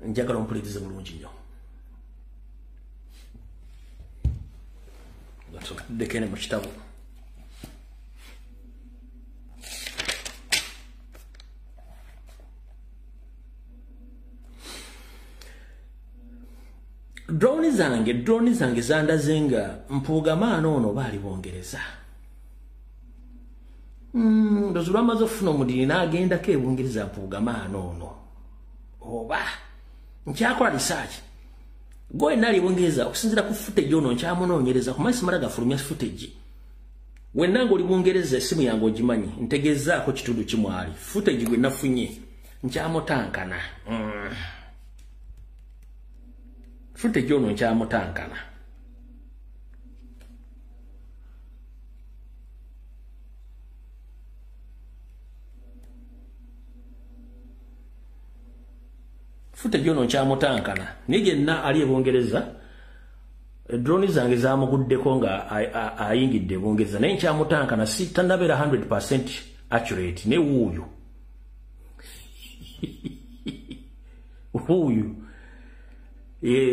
Njagala ompulirize bulungi nnyo. Tuddekene mu kitabo. Drone zange zandaze nga Mpuuga ono baali Bungereza. Ndozi lwamaze okufuna omudiri n'agendako e Bungereza Mpuuga ono. Oba nkyakola research. Gwe nali Bungereza okusinziira ku footage ono nkyamunoonyereza ku maaso mala gafulumya footage. Wenna ng'oli Bungereza essimu yange ogimanyi ntegezaako kitundu kimwali. Footage gwe nafunye nkyamutankana. Footage ono nkyamutankana. Footage ono nkyamutankana. Naye yenna ali e Bungereza drone zange zamuguddeko nga ayingidde Bungereza naye nkyamutankana si tannabeera 100% accurate ne wuuyo. Wuuyo.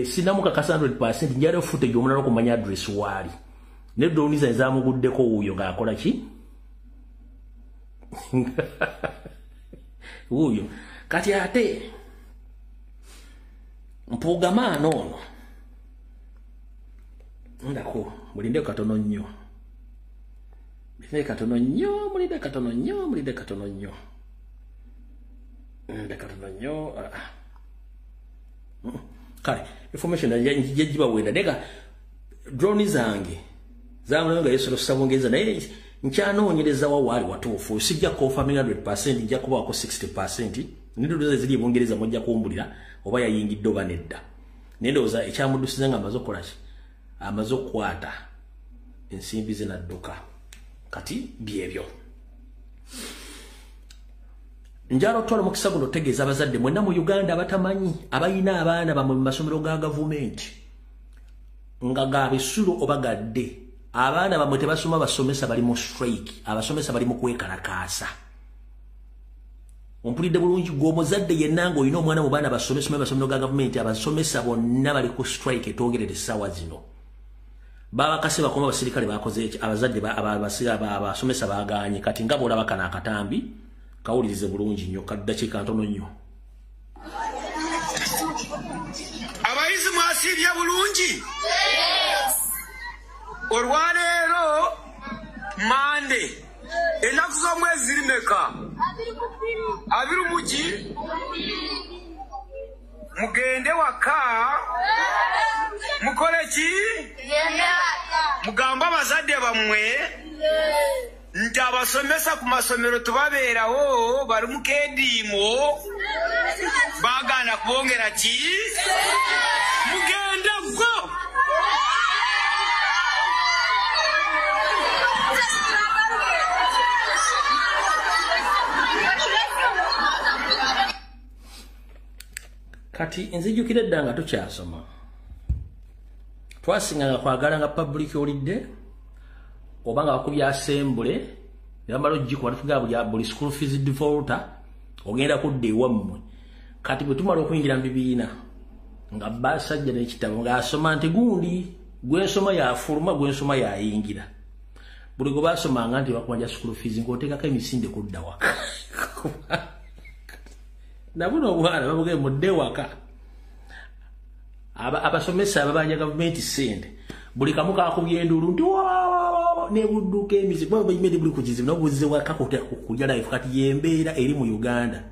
Sinamukakasa 100% njala footage omulala okumanya address waali. Ne drone zange zamuguddeko wuuyo ng'akola ki? Wuuyo. Kati ate Mpuuga ono ndako mulinde katono nnyo. Mulinde katono nnyo, mulinde katono nnyo, mulinde katono nnyo. Mulinde katono nnyo. Kale information yajiba wenda nega drone zange zamulanga yesolo sabongeza naye nkyanoonyereza wa wali watuufu sijja confirming 100% nja kubaako 60% ndowooza ziri Bungereza mujja kumbulira oba yayingidde oba nedda. Ndowooza ekyamudusiza nga amaze okukola ki? Amaze okukwata ensimbi ze n'adduka. Kati byebyo. Njala otwala omukisa guno otegeeza abazadde mwenna mu Uganda abatamanyi abalina abaana bammwe mu masomero ga gavumenti nga ga bisulo oba gadde. Abaana bammwe tebasoma, basomesa bali mu strike, abasomesa bali mu kwekalakaasa. Ompulidde bulungi gwe omuzadde yenna ng'olina omwana mu baana basomesa mu masomero ga gavumenti, abasomesa bonna bali ku strike etwogerera essaawa zino. Babakase bakoma abasirikale bakoze eki, abazadde abasomesa baagaanye. Kati nga bw'olaba kano akatambi kawulirize bulungi nnyo, kaddakiika ntono nnyo. Abayizi mwasiibye bulungi? Olwaleero Mande, ennaku z'omwezi ziri meka? 22. Mugende waka mukole ki? Mugambe abazadde bammwe nti abasomesa ku masomero tubabeerawo bali mu keediimo baagaana kubongera ki? Mugende go! Kati nzijukira edda nga tukyasoma twasinganga kwagala nga public holiday oba nga bakubye assembly ne bamala ogikuba tugamba buli school fees defaulter ogenda kudda ewammwe. Kati bwe tumala okuyingira mu bibiina nga basajja n'ekitabo ng'asoma nti gundi gwensoma yafuluma gwensoma yayingira. Buli gwe basomanga nti bakubanja school fees ng'oteekako emisinde kudda waka. Nabuno obwana babuge mudde waka. Abasomesa ababanja gavumenti ssente buli kamu kakubye enduulu nti ne budduka emizi bwe buli ku kizibu n'obuzze waka kulya life. Kati y'embeera eri mu Uganda.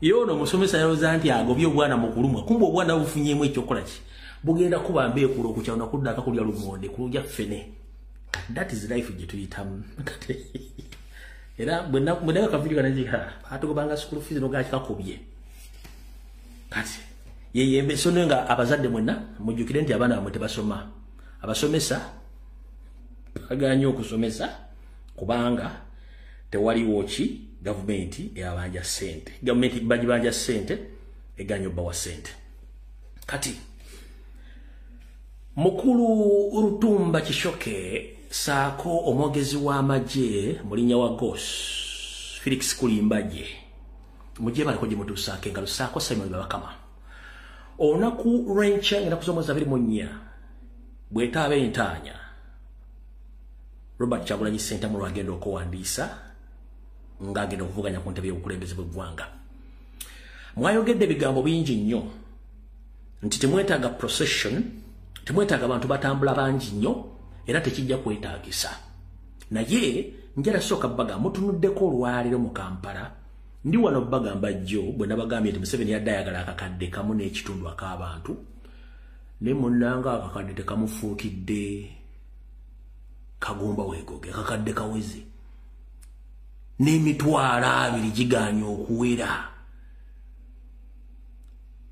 Ye ono omusomesa yalowooza nti agobye obwana mu kulumwa, kumbe obwana bufunyeemu ekyokukola ki? Bugenda kuba mbeekulo okukyalo nakudda akakulya lumonde kulya ffene. That is life gye tuyitamu. Era bwe nawe kavidiyo kanagika atugobanga school fees n'ogakikakubye. Kati yeyembe so nga abazadde mwenna mujjukire nti abaana bammwe tebasoma. Abasomesa bagaanye okusomesa kubanga tewaliwo ki gavumenti eyabanja ssente. Gavumenti bagibanja ssente eganye obbawa ssente. Kati mukulu Rutumba Kishoke saako omwogezi w'amagye mulinnya wa Gos Felix Kulimbaje mujje baliko gye mutuusaako engalo saako Simon Babakama. Olunaku lw'enkya ennaku z'omwezi 24 bw'etaaba entaanya Robert Kyagulanyi Ssentamu lw'agenda okuwandiisa ng'agenda okuvuganya ku ntebe y'obukulembeze bw'eggwanga. Mwayogedde ebigambo bingi nnyo Nti temwetaaga procession, temwetaaga abantu batambula bangi nnyo, era tekijja kwetaagisa. Naye njala sooka baga mutunuddeko olwaleero mu Kampala. Ndi wano bagamba jjo bwe nabagambye nti Museveni yadde ayagala akakadde kamu n'ekitundu ak'abantu, ne munnanga akakadde tekamufuukidde kagumba weegoge, akakadde kaweze n'emitwalo 20 gigaanye okuwera.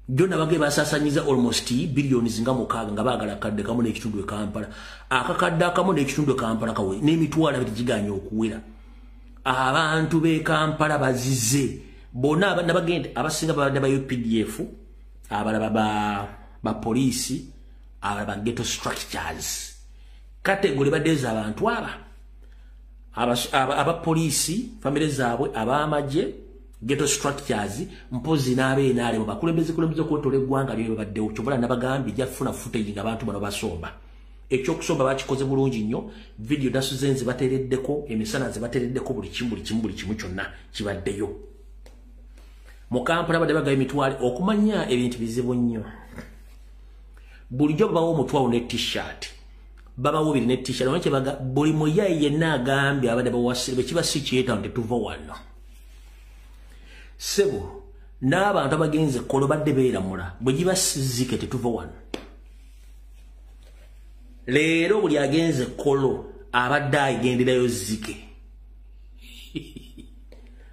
Jjo nabage basaasanyiza almost billions nga 6 nga baagala akakadde kamu n'ekitundu e Kampala. Akakadde akamu n'ekitundu e Kampala kawe n'emitwalo 20 gigaanye okuwera. Abantu b'e Kampala bazize bonna, nabagende abasinga babadde ba UPDF, abalala ba poliisi, abalala ba ghetto structures. Category badde abantu aba poliisi, famire zaabwe, ab'amagye, ghetto structures, mpozi n'ab'NRM bakulembeze okwetoola eggwanga lyo babaddewo. Kyova nabagambye jafuna footage ng'abantu bano basomba. Ekyokusomba bakikoze bulungi nnyo, video nasuze nze bateereddeko, emisana nze bateereddeko, buli kimu buli kimu buli kimu kyonna kibaddeyo. Mu Kampala badde bagaba emitwalo. Okumanya ebintu bizibu nnyo. Bulijjo babawo omutwalo ne t-shirt, babawo biri ne t-shirt. Omanyi kyebaga buli muyayi yenna agambye abadde bawasire bwe kiba si kyetaano tetuva wano. Ssebo n'abantu abagenze Kololo badde beeramula, bwe giba sizike tetuva wano. Leero buli agenze Kololo abadde agenderayo zike.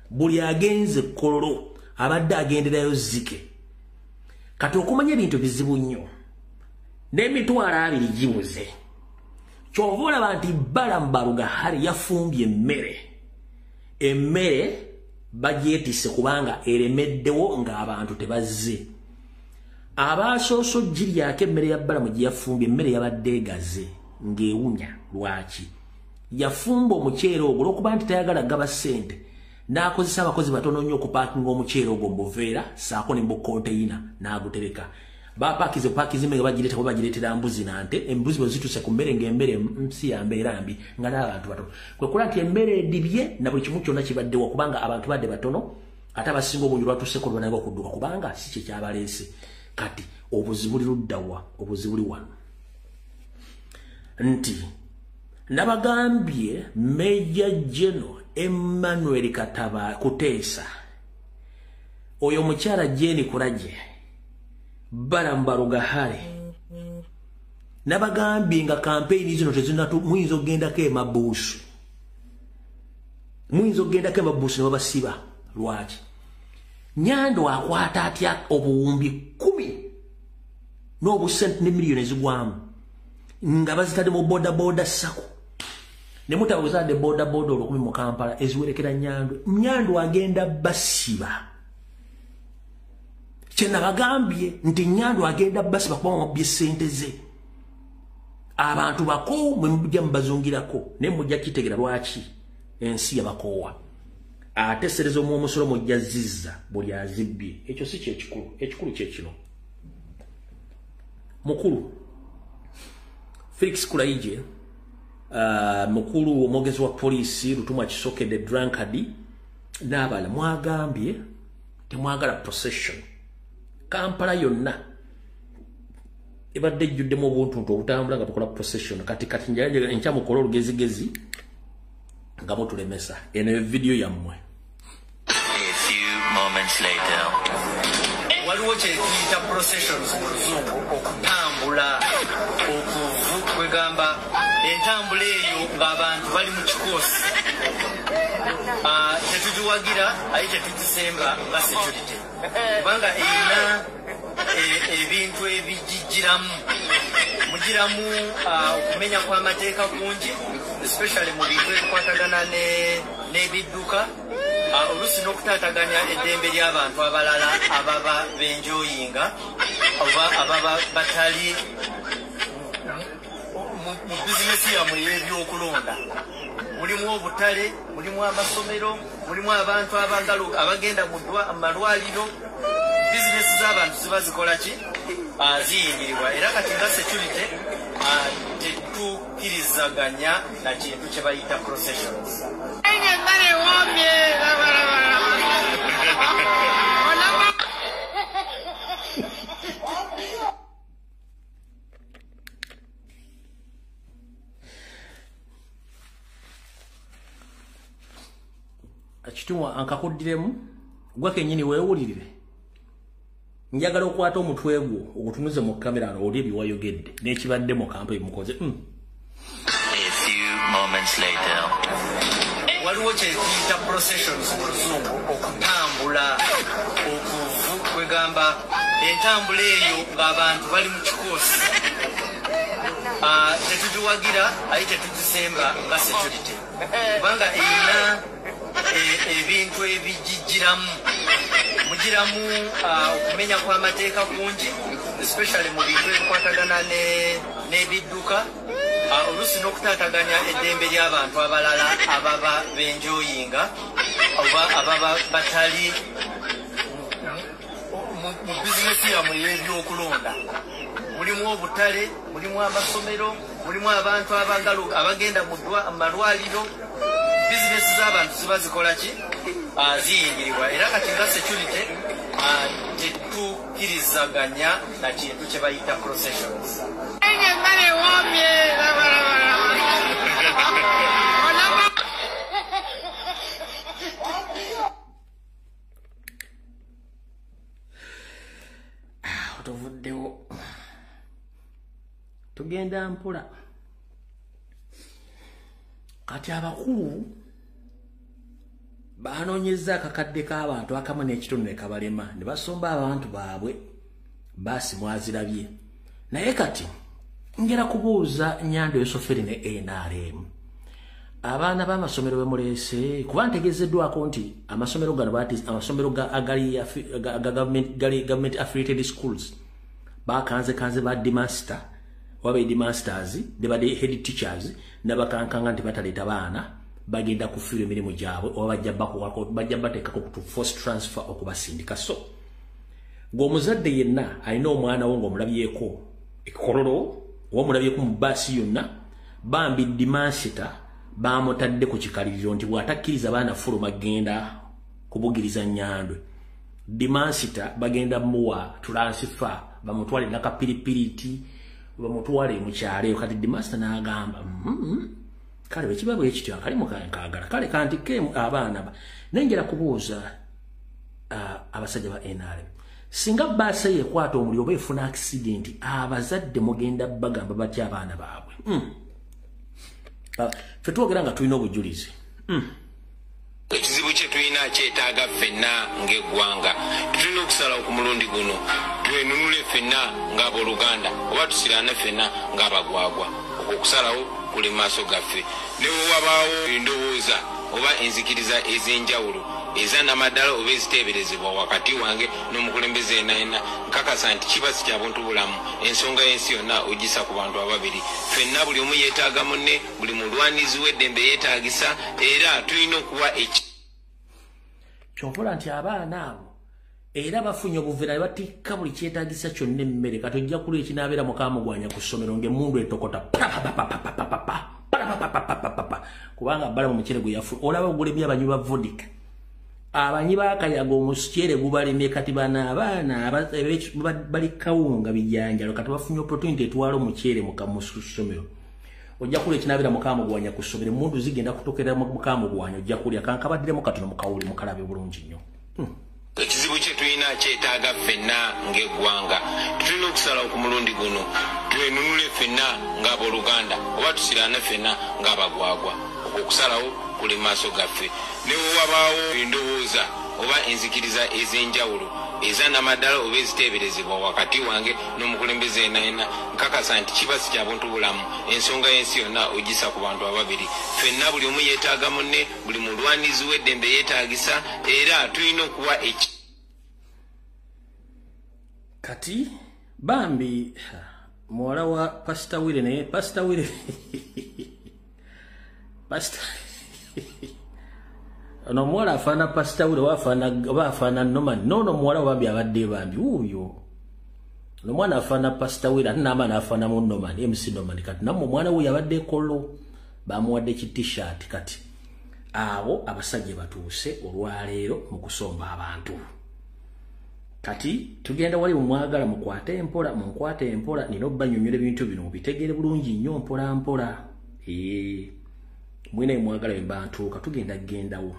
Buli agenze Kololo abadde agenderayo zike. Kati okumanya ebintu bizibu nnyo, n'emitwalo 20 gibuze. Kyova olaba nti Balaam Barugahara yafumbye emmere. Emmere bagyetisse kubanga eremeddewo ng'abantu tebazze. Abaasoose ogiryako emmere ya Balaam gye yafumbye, emmere yabadde egaze ng'ewunya. Lwaki? Yafumba omuceere ogwo olw'okuba nti tayagala gaba ssente, n'akozesa abakozi batono nnyo okupaakinga omuceere ogwo mu buveera ssaako ne mu bukonteyina n'agutereka. Bapaakize bupaakizi emmere bagireeta kuba bagireetera mbuzi na nte. Embuzi bwe zituuse ku mmere ng'emmere nsi ya mbeera mbi nga n'abantu batono. Kwe kula nti emmere edibye na buli kimu kyonna kibaddewo kubanga abantu badde batono, ate abasinga obungi lwatuuseko lwananga okudduka kubanga si kye kyabaleese. Kati obuzibu buli ludda wa? Obuzibu buli wano. Nti nabagambye Major General Emmanuel Kataba Kuteesa, oyo mukyala Jane Kuraje, Balaam Barugahara, nabagambye nga kampeyini zino tezinatu, muyinza okugendako emabuusu, muyinza okugendako emabuusu ne babasiba. Lwaki? Nyando akwata atya obuwumbi 10 n'obusente ne miliyoni ezigwamu nga bazitadde mu bodaboda sako, ne mutabuzadde bodaboda 10 mu Kampala eziwerekera Nyando. Nyando agenda basiba. Kye nabagambye nti Nyando agenda basiba kuba mubbye ssente ze. Abantu bakoowu mwe mujja mubazungirako, naye mujja kitegera lwaki ensi yabakoowa. Ate ssereza omusolo mujja zizza buli azibbye. Ekyo si kyekikulu, ekikulu kye kino. Mukulu Felix Kulaije, mukulu omwogezi wa poliisi Lutumwa Kisoke the drunkard n'abalala, mwagambye temwagala procession. Kampala yonna ebadde ejjuddemu obuntuntu obutambula nga bukola procession. Kati kati enkya mukole olugezigezi nga mutulemesa. Eno ye vidiyo yammwe. A few moments later. Waliwo kye tuyita processions mu Luzungu, okutambula okuvu, kwegamba entambula eyo ng'abantu bali mu kikoosi. Tetugiwagira aye tetugisemba nga security, kubanga erina ebintu ebigijjiramu. Mugiramu okumenya kw'amateeka kungi, especially mu bintu ebikwatagana n'ebidduka, oluusi n'okutaataganya eddembe ly'abantu abalala ababa benjoyinga oba ababa batali mu bizinesi yammwe ey'ebyokulonda. Mulimu obutale, mulimu amasomero, mulimu abantu abagenda mu malwaliro. Bizinesi z'abantu ziba zikola ki? Ziyingirirwa. Era kati nga security tetukkirizaganya na kintu kye bayita processions. Kituwa ankakuddiremu gwa kennyini weewulirire. Njagala okwata omutwe gwo ogutunuze mu kamera ano oli ebiwayogedde n'ekibadde mu kampa emukoze. A few moments later. Waliwo kye tuyita processions mu Luzungu, okutambula okuvu kwegamba entambula eyo ng'abantu bali mu kikoosi. Tetugiwagira aye tetugisemba nga security, kubanga erina ebintu ebigijjiramu. Mugiramu okumenya kw'amateeka kungi, especially mu bintu ebikwatagana n'ebidduka, oluusi n'okutaataganya eddembe ly'abantu abalala ababa benjoyinga oba ababa batali mu bizinesi yammwe ey'ebyokulonda. Mulimu obutale, mulimu amasomero, mulimu abantu abagenda mu malwaliro. Bizinesi z'abantu ziba zikola ki? Ziyingirirwa. Era kati nga security tetukkirizaganya na kintu kye bayita processions. Tuvuddewo tugenda mpola. Kati abakulu banoonyezza akakadde k'abantu akamu n'ekitundu ne kabalema ne basomba abantu baabwe baasi mwazirabye. Naye kati ngera kubuuza Nyando Yosoferi ne NRM, abaana b'amasomero be muleese, kuba ntegeezeddwako nti amasomero gano amasomero agali government affiliated schools bakanzekanze ba headmaster oba headmasters ne ba head teachers nabakankanga nti bataleeta baana bagenda kufiirwa emirimu gyabwe oba bajja bateekako ku force transfer okubasindika. So ng'omuzadde yenna alina omwana wo ng'omulabyeko ekololo oba omulabyeko mu bbaasi yonna, bambi dimansita bamutadde ku kikaliriro nti bw'atakkiriza baana fuluma genda kubugiriza Nyandwe, dimansita bagenda muwa transfer bamutwale nakapiripiriti bamutwale mu kyalo. Kati dimansita n'agamba kale bwe kiba bwe kityo akalimu kaagala kale kantike abaana ba. Naye kubuuza abasajja ba NRM, singa bbaasi eyo ekwata omuliro oba efuna accident, abazadde mugenda bagamba batya abaana baabwe? Ffe twogera nga tulina obujulizi. Ekizibu kye tulina kyetaaga ffenna ng'eggwanga. Tulina okusalawo ku mulundi guno twenunule ffenna ng'abooluganda oba tusiraane ffenna ng'abagwagwa. Okwo okusalawo kuli mu maaso gaffe. Ne bwe wabaawo endowooza oba enzikiriza ez'enjawulo ez'annamaddala oba eziteeberezebwa wakati wange n'omukulembeze yenna yenna, nkakasa nti kiba si kya buntu bulamu. Ensonga y'ensi yonna ogisa ku bantu ababiri. Ffenna buli omu yeetaaga munne, buli mulwanizi w'eddembe yeetaagisa, era tulina okuwa Ky'okola nti abaana abo era bafunye obuveera ne batikka buli kyetaagisa kyonna emmere. Kati ojja kulya ekinaabeera mukamugwanya ku ssomero ng'emmundu etokota kubanga bala mu mucere gwe yafu. Olaba ogulemye abanywi ba vodka, abanyi b'akayaga omucere gubalemye. Kati bano abaana bali kawunga bijanjalo, kati bafunye opportunity etwala omucere mu ssomero. Ojja kulya ekinaabira mukamugwanya ku ssomero, emmundu zigenda kutokera mukamugwanya. Ojja kulya kankabaddiremu katono mukawuli mukalabe bulungi nnyo. Ekizibu kye tulina kyetaaga ffenna ng'eggwanga. Tulina okusalawo ku mulundi guno twenunule ffenna ng'abooluganda oba tusiraane ffenna ng'abagwagwa. Okwo okusalawo kuli mu maaso gaffe. Ne bwe wabaawo endowooza oba enzikiriza ez'enjawulo ez'annamaddala oba eziteeberezebwa wakati wange n'omukulembeze yenna yenna, nkakasa nti kiba si kya buntu bulamu. Ensonga y'ensi yonna ogisa ku bantu ababiri. Ffenna buli omu yeetaaga munne, buli mulwanizi w'eddembe yeetaagisa, era tulina okuwa Kati bambi muwala wa Pastor Wire, naye Pastor Wire Pastor ono omuwala afaana Pastor Wire oba afaana Norman. Noono omuwala bambi abadde bambi wuuyo ono omwana afaana Pastor Wire ate n'amaana afaanamu Norman, MC Norman. Kati nammwe omwana wuuyo abadde ekolo bamuwadde ki t-shirt. Kati abo abasajja batuuse olwaleero mu kusomba abantu. Kati tugenda wali mumwagala mukwate empola, munkwate empola, nina obbanyonnyola ebintu bino mubitegeere bulungi nnyo mpola mpola. Mwine mwagala bwe mba ntuuka tugenda gendawo.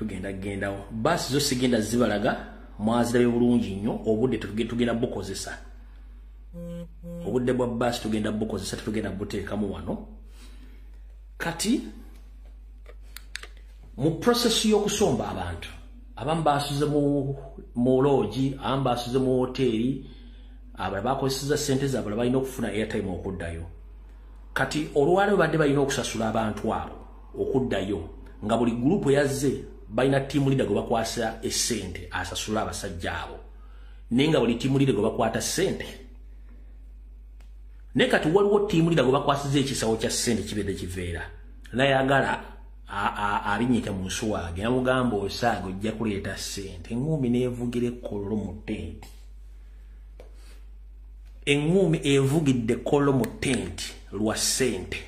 Tugenda gendawo. Basi zo sigenda zibalaga mwazirabe bulungi nnyo obudde tugenda bukozesa. Obudde bwa basi tugenda bukozesa, tugenda buteekamu wano. Kati mu process y'okusomba abantu abamu basuze mu lodge, abamu basuze mu hoteli, abalala bakozesa ssente zaabwe balina okufuna airtime okuddayo. Kati olwaleero badde balina okusasula abantu abo okuddayo nga buli group yazze balina team leader gwe bakwasa essente asasula abasajja abo, naye nga buli team leader gwe bakwata ssente. Naye kati waliwo team leader gwe bakwasiza ekisawo kya ssente kibedde kiveera nayagala abinyika mu nsuwa namugamba osaaga ojja kuleeta ssente. Eŋŋumi n'evugira ekkololo mu tenti, eŋŋumi evugidde ekkololo mu tenti lwa ssente.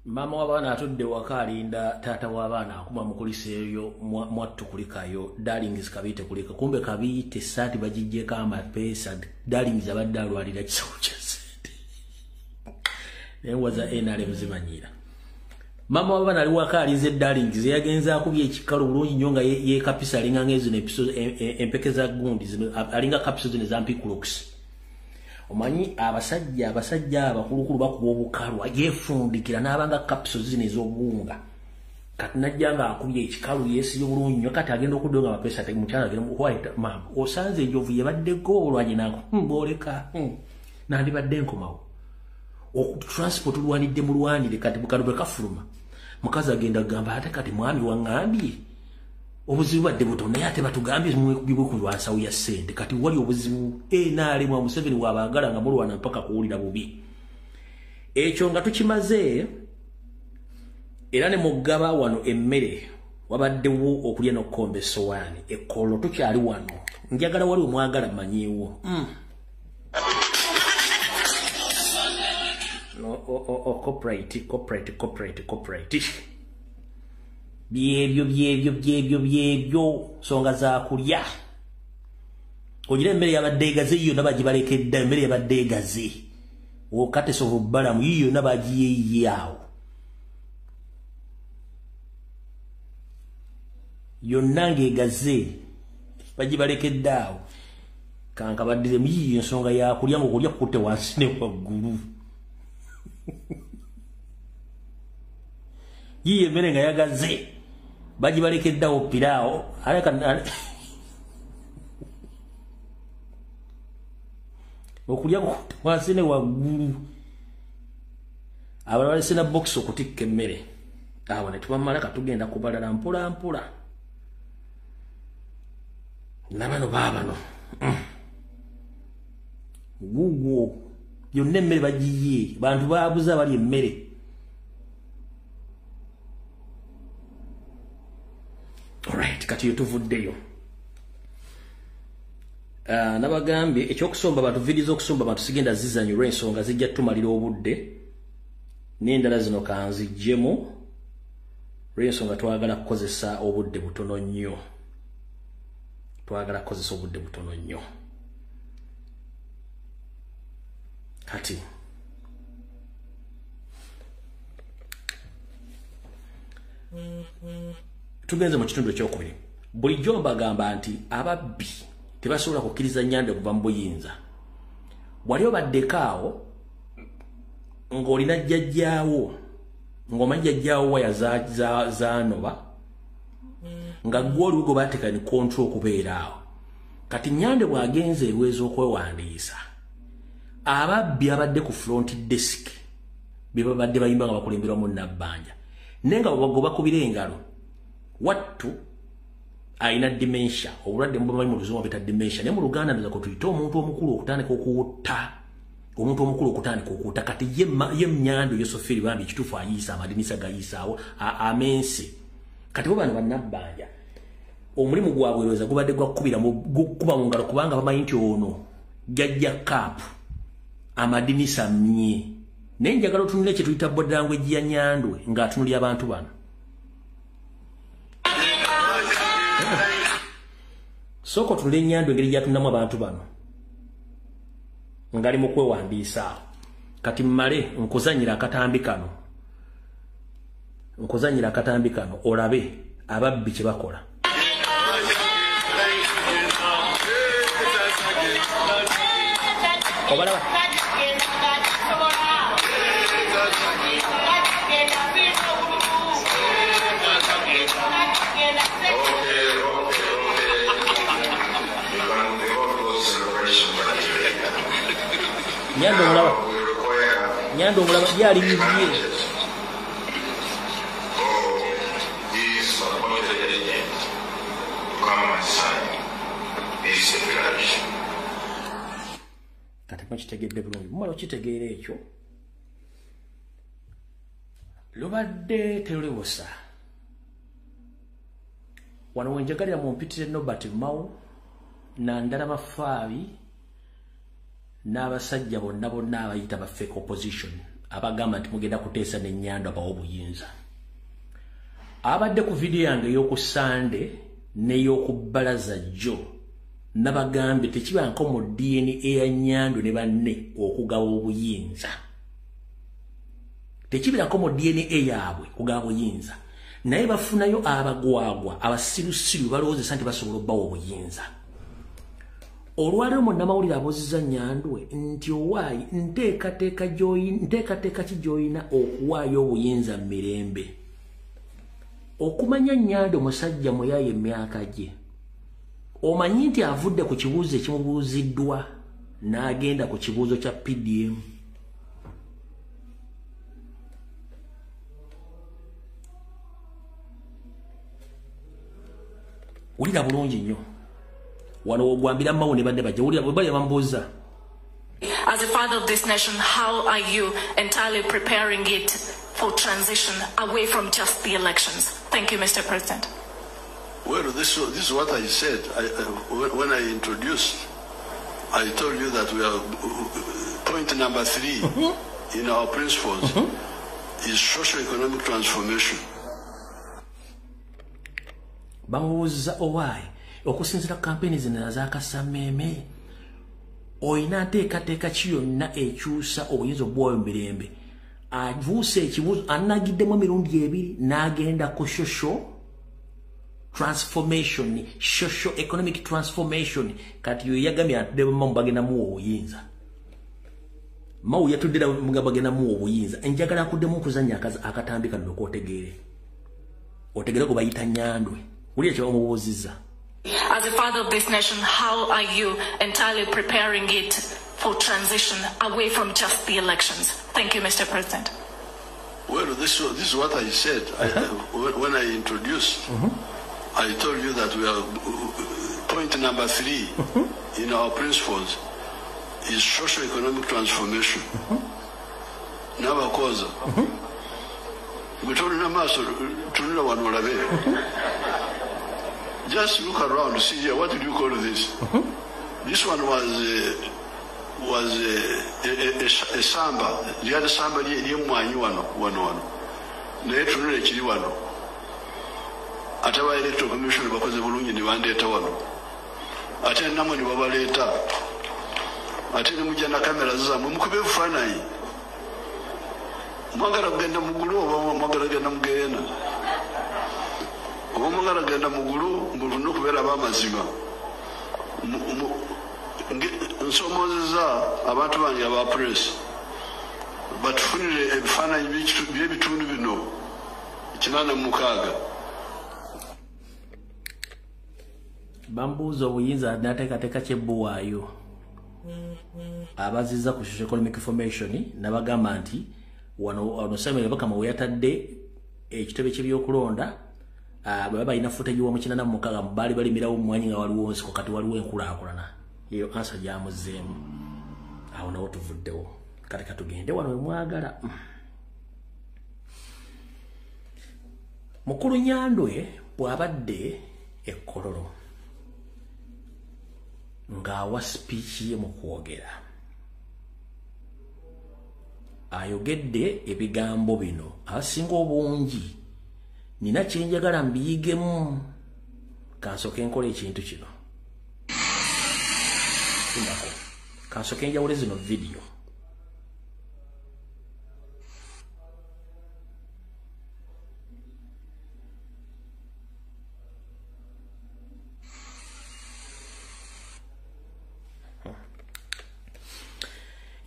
Mama w'abaana atudde waka alinda taata w'abaana akuma mukulisa eyo mwattu kulikayo darlings Kabiite kulika, kumbe Kabiite saati bagiggyeko amapeesa. Darlings abadde alwalira kisawo kya ssente naye waza NRM zimanyiira. Mama w'abaana ali waka alinze darlings yagenze akubye ekikalu bulungi nnyo nga yeekapisa alinga ng'ezino empeke za gundi zino alinga kapiso zino eza mpikulox. Omanyi abasajja abakulukulu bakuba obukalu yefundikira n'abanga capsules zino ez'obuwunga. Kati najja nga akubye ekikalu yeesibye bulungi nnyo kati agenda okudda nga amapeesa mukyala agenda white mama osanze enjovu yebaddeko olwanye nako mbooleka nandibadde nkomawo. Transport olwanidde mulwanire kati bukalu bwe kafuluma mukazi agenda kugamba ate kati mwami waŋŋambye obuzibu badde buto naye ate batugambye mwekubibwe ku lwansawo ya ssente. Kati wali obuzibu NRM wa Museveni wabaagala nga mulwana mpaka kuwulira bubi. Ekyo nga tukimaze era ne mugaba wano emmere wabaddewo okulya n'okukomba essowaani ekkolo tukyali wano njagala wali omwagala manyiiwo. No, copyright. Byebyo byebyo byebyo byebyo nsonga za kulya. Ogira emmere yabadde egaze yonna bagibalekedda, emmere yabadde egaze. Okatesovu bbalamu yonna bagiyeeyiye awo. Yonna ng'egaze bagibalekedde awo. Kankabaddiremu yiyo ensonga ya kulya ng'okulya kukutte wansi ne waggulu. Yiyo emmere nga yagaze bagibalekedde awo piraawo. Okulya kukutte wansi ne waggulu. Abalala balese na bokisi okutikka emmere. Awo ne tubamala katugenda kubalala mpola mpola. Nabano baabano. Guugwo yonna emmere bagiye, bantu baabuza bali emmere. Alright, kati yo tuvuddeyo. Nabagambye ekyokusomba abantu, vidiyo z'okusomba abantu sigenda zizanyulwa ensonga zijja tumalira obudde. N'endala zino kanziggyemu lw'ensonga twagala kukozesa obudde butono nnyo. Twagala kukozesa obudde butono nnyo. Kati tugenze mu kitundu ekyokubiri. Bulijjo mbagamba nti ababbi tebasobola kukkiriza Nyande kuva mu buyinza. Wali obaddeko awo ng'olina jjajjaawo, ng'omanyi jjajjaawo waya zaanoba, nga ggwe oliwo baateeka ni control okubeera awo. Kati Nyande bw'agenze erweza okwewandiisa, ababbi abadde ku front desk be babadde bayimba nga bakulemberwa mu Nabbanja, naye nga bwe bakubira engalo, wattu alina dementia, obulwadde mubamanyi mu Luzungu buyita dementia, naye mu Luganda ndowooza kwe tuyita omuntu omukulu okutandika okuwutta. Omuntu omukulu okutandika okuwutta. Kati ye Nyando Yosofiri bambi ekituufu ayiisa amadinisa gayiisaawo amense. Kati bo bano bannabbanja omulimu gwabwe lowooza gubadde gwa kukuba mu ngalo, kubanga bamanyi nti ono jjajja kaapu amadinisa mmye. Naye njagala otunule kye tuyita body language ya Nyandwe ng'atunulira abantu bano. Sooka otunule Nyandwe engeri gy'atunulamu abantu bano ngali mu kwewandiisa. Kati mmale nkuzannyira akatambi kano, nkuzannyira akatambi kano olabe ababbi kye bakola. Obalaba Nyando omulaba, Nyando omulaba byali bibye. Kati mukitegedde bulungi, mumala okitegeera ekyo lubadde teruliwosa. Wano wenjagalira mumpitire Norbert Mao Nandala Mafaabi n'abasajja bonna bonna abayita ba fake opposition abagamba nti mugenda kuteesa ne Nyando abawa obuyinza. Abadde ku vidiyo yange ey'oku Sande n'ey'oku Bbalaza jjo nabagambye tekibanko mu DNA ya Nyando ne banne okugaba obuyinza. Tekibirako mu DNA yaabwe kugaba obuyinza. Naye bafunayo abagwagwa abasirusiru balowoozesa nti basobola obbawa obuyinza. Olwaleero munnamawulire abuuzizza Nyandwe nti owaayi nteekateeka ki gy'olina okuwaayo obuyinza mu mirembe. Okumanya Nyando musajja muyaaye emyaka gye, omanyi nti avudde ku kibuuzo ekimubuuziddwa n'agenda ku kibuuzo kya PDM. Wulira bulungi nnyo. Wano ogwambira Mao ne banne bajja, wulira bwe bali bambuuza. As a father of this nation, how are you entirely preparing it for transition away from just the elections? Thank you, Mr. President. Well, this is what I said. When I introduced, I told you that we are point number 3 in our principles is socio-economic transformation. Bamubuuza owaayi okusinziira ku kampeyini zino ezakasammeeme olina nteekateeka ki yonna ekyusa obuyinza obwayo mu mirembe. Abuuse ekibuuzo anagiddemu emirundi ebiri n'agenda ku social transformation, social economic transformation. Kati yo yagambye atudde mu bagenda muwa obuyinza. Mawu yatudde mu bagenda muwa obuyinza. Enjagala kuddemu okuzannya akatambi kano okwotegeere. Otegeere gwe bayita Nyandwe. Wulira kye bamubuuzizza. As a father of this nation, how are you entirely preparing it for transition away from just the elections? Thank you, Mr. President. Well, this is what I said. When I introduced, I told you that we are point number 3 in our principles is socio-economic transformation. Nabakoza. Just look around, see here, what did you call this? This one was a samba. The other samba, one. Ate aba Electoral Commission bakoze bulungi ne bandeeta wano. Ate nammwe ne babaleeta. Ate ne mujja na kamera zammwe mukube ebifaananyi. Mwagala kugenda mu ggulu oba mwagala kugenda mu ggeyeena? Oba mwagala kugenda mu ggulu mulina okubeera ab'amazima. Nsomoozezza abantu bange aba press batufunire ebifaananyi by'ebitundu bino 86. Bambuuza obuyinza n'ateekateeka kyebbuwaayo. Abazizza ku social economic formation n'abagamba nti wano Samuel Bakama we yatadde ekitebe ky'ebyokulonda bwe balina footage wa mu 86 baali balimirawo mmwanyi nga waliwo nsiko kati waliwo enkulaakulana. Eyo ansa gyamuzzeemu. Awo nawo tuvuddewo. Kati katugende wano we mwagala. Mukulu Nyandwe bw'abadde e Kololo ng'awa speech ye mu kwogera ayogedde ebigambo bino abasinga obungi nina kye njagala mbiyigemu kansooke nkola ekintu kino. Kansooke njawule zino vidiyo.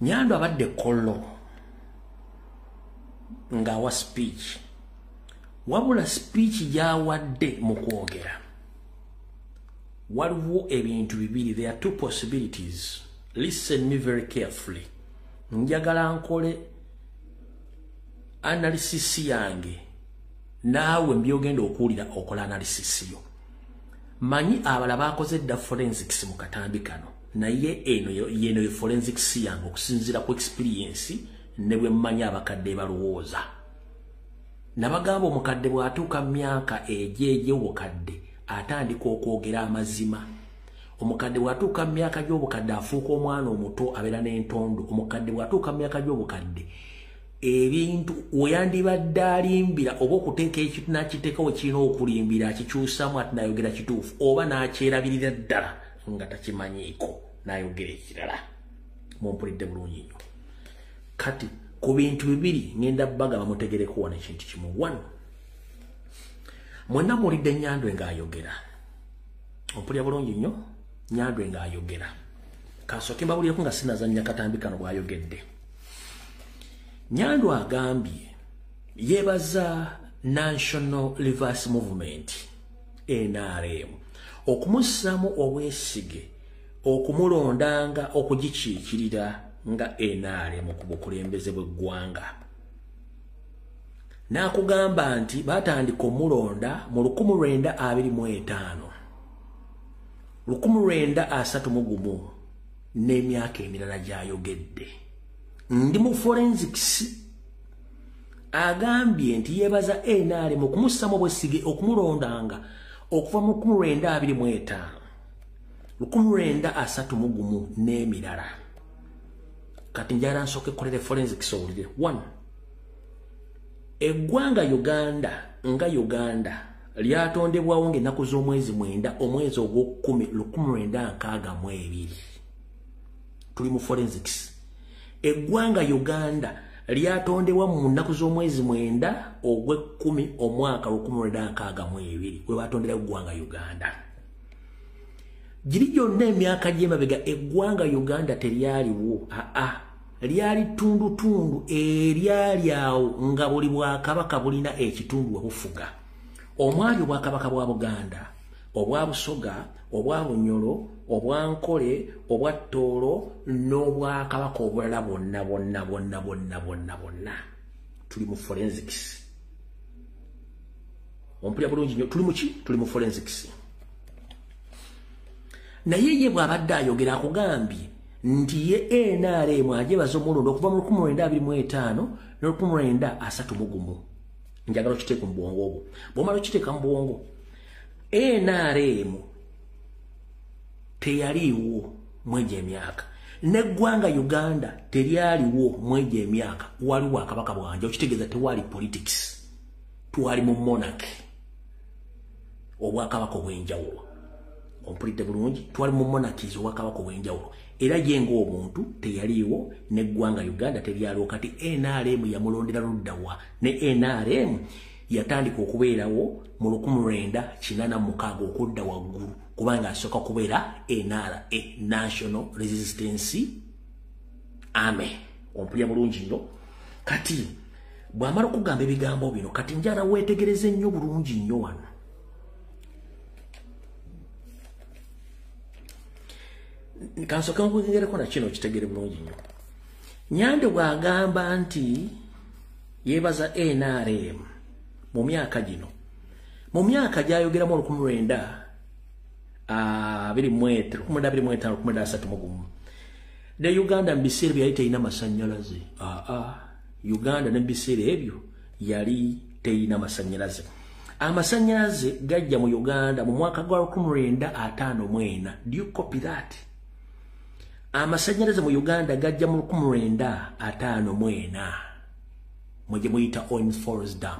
Nyandwe abadde Kololo ng'awa speech, wabula speech gy'awadde mu kwogera waliwo ebintu bibiri. There are two possibilities. Listen me very carefully. Njagala nkole analysis yange naawe mbyogenda okuwulira okola analysis yo. Manyi abalala bakoze dda forensics mu katambi kano, naye eno yeno ye forensics yange okusinziira ku experience ne bwe mmanyi abakadde balowooza. Nabagamba omukadde bw'atuuka mu myaka egy'obukadde atandika okwogera amazima. Omukadde bw'atuuka mu myaka gy'obukadde afuuka omwana omuto abeera n'entondo. Omukadde bw'atuuka mu myaka gy'obukadde ebintu weyandibadde alimbira oba okuteeka ekintu n'akiteeka we kirina okulimbira akikyusaamu ate n'ayogera kituufu oba n'akyerabirira ddala nga takimanyiiko n'ayogera ekirala. Mumpulidde bulungi nnyo. Kati ku bintu bibiri ngenda bagamba mutegereko wano ekintu kimu. One, mwenna muwulidde Nyandwe ng'ayogera. Ompulira bulungi nnyo, Nyandwe ng'ayogera. Kansooke mbabulireko nga sinazannya katambi kano bw'ayogedde. Nyandwe agambye yeebaza National Reverse Movement NRM okumussaamu obwesige okumulondanga okugikiikirira nga NRM ku bukulembeze bw'eggwanga. N'akugamba nti baatandika omulonda mu 1925, 1931 n'emyaka emirala gy'ayogedde. Ndi mu forensics agambye nti yeebaza NRM okumussaamu obwesige okumulondanga okuva mu 1925, 1931 n'emirala. Kati njagala nsooke nkolere forensics owulire. One, eggwanga Uganda nga Uganda Lyatondebwawo ng'ennaku z'omwezi 9 omwezi ogw'okkumi 1962. Tuli mu forensics. Eggwanga Uganda lyatondebwa mu nnaku z'omwezi 9 ogw'ekkumi omwaka 1962 we batondera eggwanga Uganda. Giri gyonna emyaka gy'emabega eggwanga Uganda teryaliwo. Lyali tundutundu eryali awo nga buli bwakabaka bulina ekitundu we bufuga. Omwali obwakabaka bwa Buganda, obwa Busoga, obwa Bunyoro, obwa Nkole, obwa Tooro n'obwakabaka obulala bwonna bwonna bwonna bwonna bwonna bwonna. Tuli mu forensics. Ompulira bulungi nnyo, tuli mu ki? Tuli mu forensics. Naye ye bw'abadde ayogera akugambye nti ye NRM agyebaza omulundi okuva mu 1925 ne 1931. Njagala okiteeka mu bwongo obwo. Bw'omala okiteeka mu bwongo, NRM teyaliiwo mwegyo emyaka. N'eggwanga Uganda teryaliwo mwegyo emyaka. Waliwo akabaka bwanja, okitegeeza tewali politics. Twali mu monarchy. Obwakabaka obw'enjawulo. Ompulidde bulungi, twali mu monarchies obwakabaka obw'enjawulo. Era ye ng'omuntu teyaliiwo n'eggwanga Uganda teryaliwo. Kati NRM yamulondera ludda wa? Ne NRM yatandika okubeerawo mu 1986 okudda waggulu, kubanga asooka kubeera NRA, National Resistance Army. Ompulira bulungi nnyo. Kati bw'amala okugamba ebigambo bino, kati njala weetegereze nnyo bulungi nnyo wano. Kansooke nkwongereko na kino kitegere bulungi nnyo. Nyando bw'agamba nti yeebaza NRM mu myaka gino, mu myaka gy'ayogeramu 1925, 1931, ne Uganda mu biseera bye yali terina masannyalaze. Uganda ne mu biseera ebyo yali terina masannyalaze. Amasannyalaze gajja mu Uganda mu mwaka gwa 1954. Do you copy that? Amasannyalaze mu Uganda gajja mu 1954 mwe muyita Owens Falls Dam.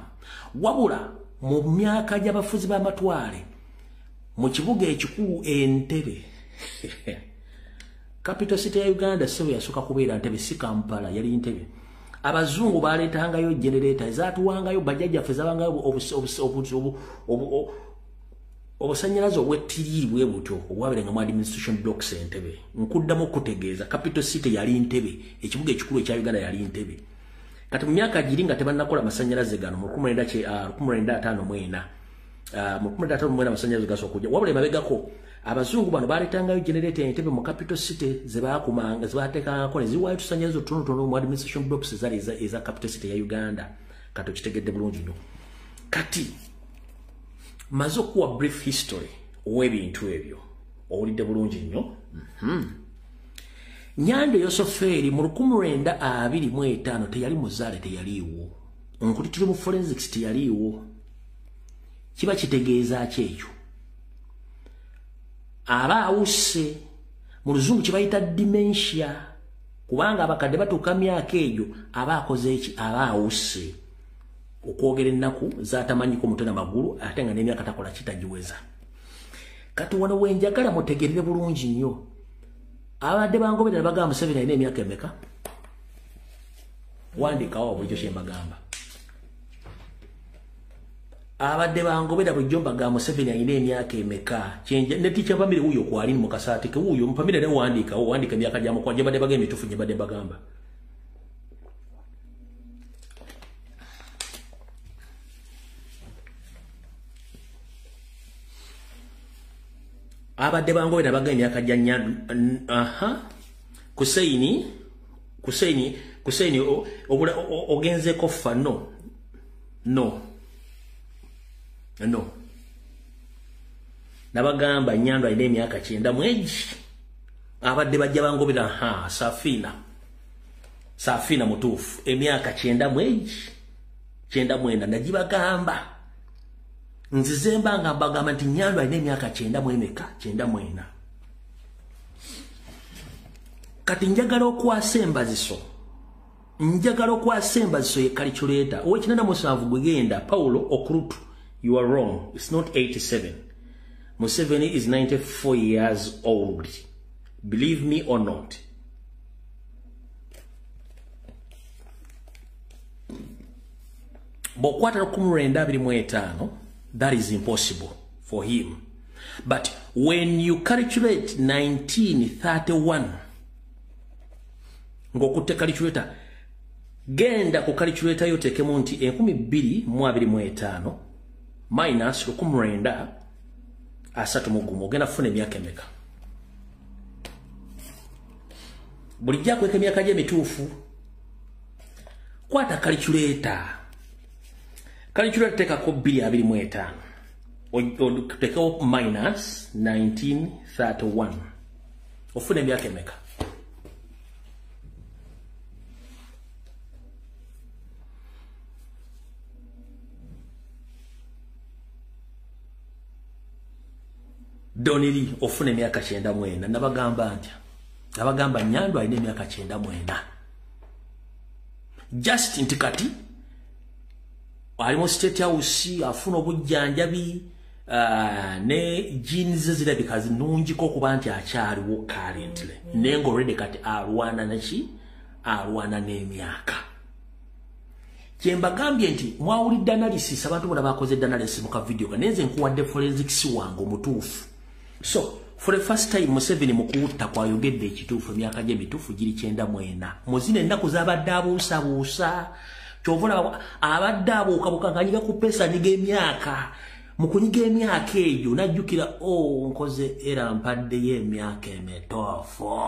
Wabula mu myaka gy'abafuzi b'amatwale mu kibuga ekikulu Entebbe, capital city ya Uganda sebo yasooka kubeera Entebbe, si Kampala, yali Entebbe. Abazungu baleetangayo generator ezaatuwangayo, bajjajjaffe zabangayo obusannyalaze obw'ettiri bwe butyo obwabeeranga mu administration blocks Entebbe. Nkuddamu okutegeeza, capital city yali Entebbe, ekibuga ekikulu ekya Uganda yali Entebbe. Kati mu myaka giri nga tebannakola masannyalaze gano mu 1954, mu 1954 amasannyalaze gasooka okujja. Wabula emabegako abazungu bano baleetangayo generator Entebbe mu capital city ze baakumanga, ze baateekangako ne ziwaayo tusannyalaze otutonotono mu administration blocks ezaali eza capital city ya Uganda. Kati okitegedde bulungi nnyo. Kati maze okuwa brief history ow'ebintu ebyo, owulidde bulungi nnyo. Nyando Yosoferi mu 1925 teyali muzaale, teyaliiwo. Nkuti tuli mu forensics, teyaliiwo. Kiba kitegeeza ki ekyo? Aba awusse, mu luzungu kye bayita dementia, kubanga abakadde batuuka myaka egyo aba akoze eki? Aba awusse okwogera ennaku z'atamanyiko mutwe na magulu, ate nga n'emyaka takola kitagiweza. Kati wano we njagala mutegerere bulungi nnyo. Abadde bangoberera bagamba Museveni alina emyaka emeka? Wandikawo bulijjo kye mbagamba. Abadde bangobera bulijjo mbagamba Museveni alina emyaka emeka? Ne teacher Mpamire wuuyo kwali mu kasaati ke wuuyo Mpamire ne wandikawo, wandika emyaka gya mukwa gye badde bagamba emituufu gye badde mbagamba. Abadde bangobera bagamba emyaka gya Kuseini ogenzeko fa no. Nabagamba Nyando alina emyaka 91. Abadde bajja bangobera Safina mutuufu emyaka 91 94 nagibagamba. Nzize mbanga mbagamba nti Nyando alina emyaka 94. Kati njagala okwasa embaziso. Njagala okwasa embaziso ye calculator. Ow'ekinana musanvu gwe genda Paulo Okurutu You are wrong. It's not 87. Museveni is 94 years old. Believe me or not. Bw'okwata 1925, that is impossible for him. But when you calculate 1931, ng'okutte calculator, genda ku calculator yo tekemu nti 2025 minus 1931, ogenda kufuna emyaka emeka? Bulijjo akweka emyaka gye emituufu. Kwata calculator. Calculator tekako 225. Tekako minus 1931. Ofuna emyaka emeka? Donili ofuna emyaka 94. Nabagamba ntya? Nabagamba Nyando alina emyaka 94. Just nti kati ali mu State House afuna obujjanjabi, ne genes zirabika zinungiko okuba nti akyaliwo currently. Naye ng'already kati alwana naki? Alwana n'emyaka. Kye mbagambye nti mwawulidde analysis, abantu bonna bakoze analysis mu ka video naye nze nkuwadde forensics wange omutuufu. So for the first time Museveni mu kuwutta kwayogedde ekituufu, emyaka gye emituufu giri 94. Muzino ennaku z'abadde abuusabuusa, ky'ova olaba abadde abuukabuuka ng'anyiga ku pesa anyiga emyaka. Mu kunyiga emyaka egyo n'ajjukira, oh, nkoze era mpaddeyo emyaka emituufu.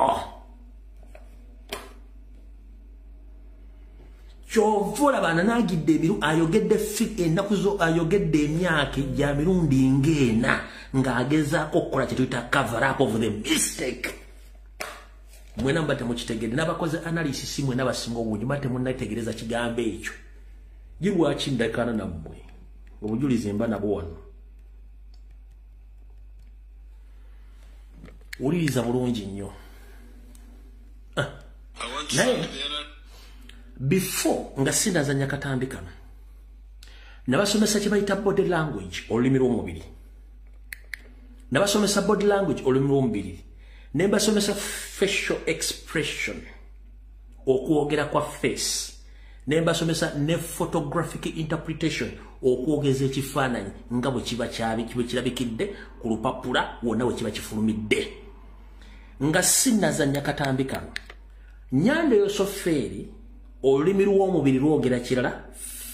Ky'ova olaba ananaagidde emiru, ayogedde ennaku zo, ayogedde emyaka gya mirundi ng'ena ng'agezaako okukola kye tuyita cover up of the mistake. Mwena mba temukitegedde, n'abakoze analysis mwena basinga obungi mba temunnategereza kigambo ekyo. Ye lwaki ndakaana nammwe? Obujulizi mba nabwo wano. Wuliriza bulungi nnyo. Naye before nga sinazannya katambi kano, nabasomesa kye bayita body language, olulimi lw'omubiri. Nabasomesa body language, olulimi lw'omubiri. Ne mbasomesa facial expression, okwogera kwa face. Ne mbasomesa ne photographic interpretation, okwogeza ekifaananyi nga bwe kiba kirabikidde ku lupapula wonna we kiba kifulumidde. Nga sinazannya katambi kano, Nyando Yosoferi olulimi lw'omubiri lwogera kirala,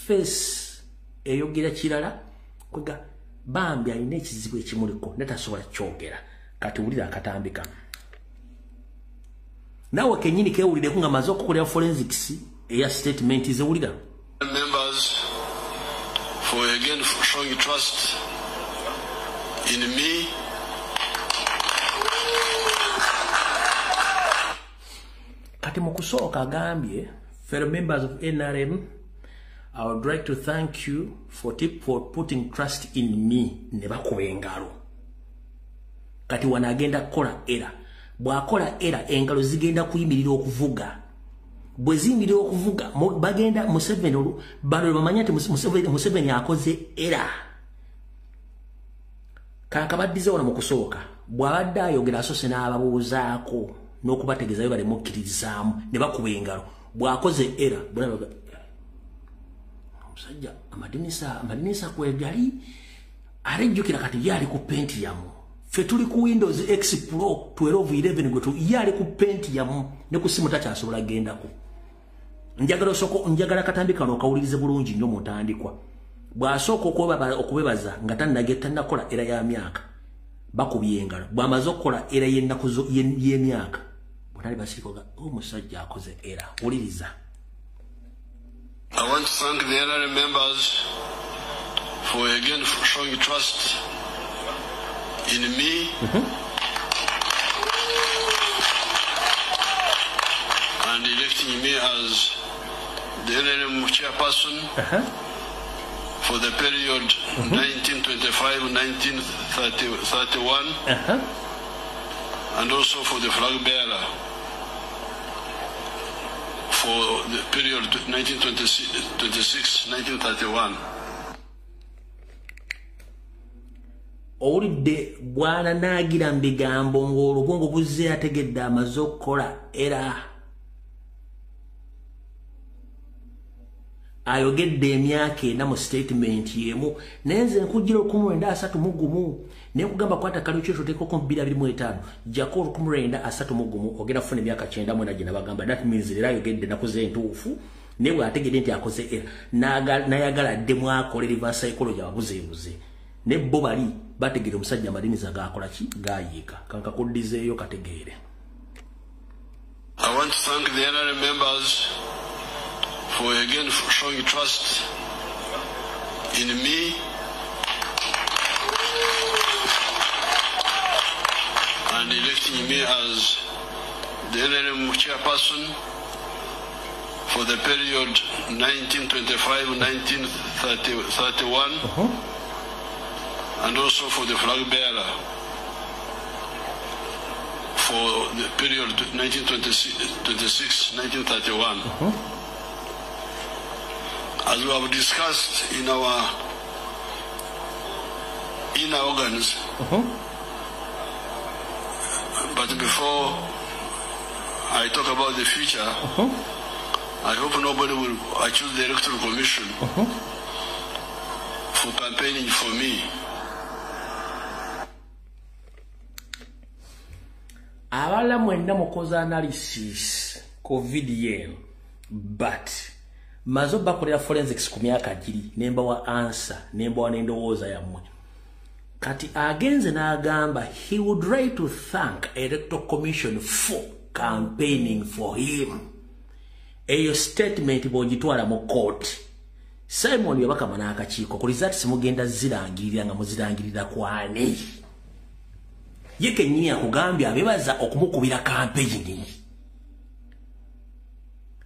face eyogera kirala, kwega bambi alina ekizibu ekimuliko natasobola kyogera. Kati wulira akatambi kano. Naawe kennyini keewulireko nga maze okukolera forensics eya statement ze wulira. Members for again showing trust in me. Kati mu kusooka agambye, fellow members of NRM, I would like to thank you for putting trust in me. Ne bakuba engalo. Kati wano agenda kukola era. Bw'akola era engalo zigenda kuyimirira okuvuga. Bwe ziyimirira okuvuga, bagenda Museveni bano bamanya nti Museveni akoze era. Kaakabaddize wano mu kusooka. Bw'abadde ayogera asoose n'ababuuzaako n'okubategeeza bale mukkirizaamu ne bakuba engalo. Bw'akoze era omusajja amadinisa kwegali alejjukira kati ye ali ku Pentium. Ffe tuli ku Windows X Pro 12 11 gwe ye ali ku Pentium ne ku simu takyasobola gendako. Njagala osoko, njagala katambi kano okawulirize bulungi nnyo mu ntandikwa. Bw'asooka okubebaza nga tannakola era ya myaka, bakubye engalo. Bw'amaze okukola era y'ennaku y'emyaka, bw'atali basirikoga, omusajja akoze era. Wuliriza. I want to thank the NRM members for again showing trust in me and electing me as the NRM chairperson for the period 1925-1931 and also for the flag bearer for the period 1926-1931. Owulidde bwana naagira mu bigambo ng'olubwongo buzze ategedde amaze okukola era ayogedde emyaka ena mu statement y'emu. Naye nze nkugira 1931 naye nkugamba kwata calculator oteekeko 2025 jjako 1931 ogenda kufuna emyaka 94 gye nabagamba. That means era ayogedde ennaku ze entuufu, naye bw'ategedde nti akoze era n'ayagala addemu akole reverse psychology ababuzeebuze. Ne bo bali bategeera omusajja amadiniza gaakola ki gaayiika. Kankakuddizeeyo kategeere. I want to thank the NRM members for again showing trust in me and electing me as the NRM chairperson for the period 1925-1931, and also for the flag bearer for the period 1926-1931. As we have discussed in our inner organs, but before I talk about the future, I hope nobody will accuse the Electoral Commission for campaigning for me. Abalala mwenna mukoze analysis ku video eno, but maze bakolera forensics ku myaka giri nembawa answer nembawa n'endowooza yammwe. Kati agenze n'agamba he would like to thank Electoral Commission for campaigning for him. Eyo statement bw'ogitwala mu court, Simon Byabakama n'akakiiko ku results mugenda zirangirira nga muzirangirira kwani? Ye kennyini akugambye abebaza okumukubira campaign.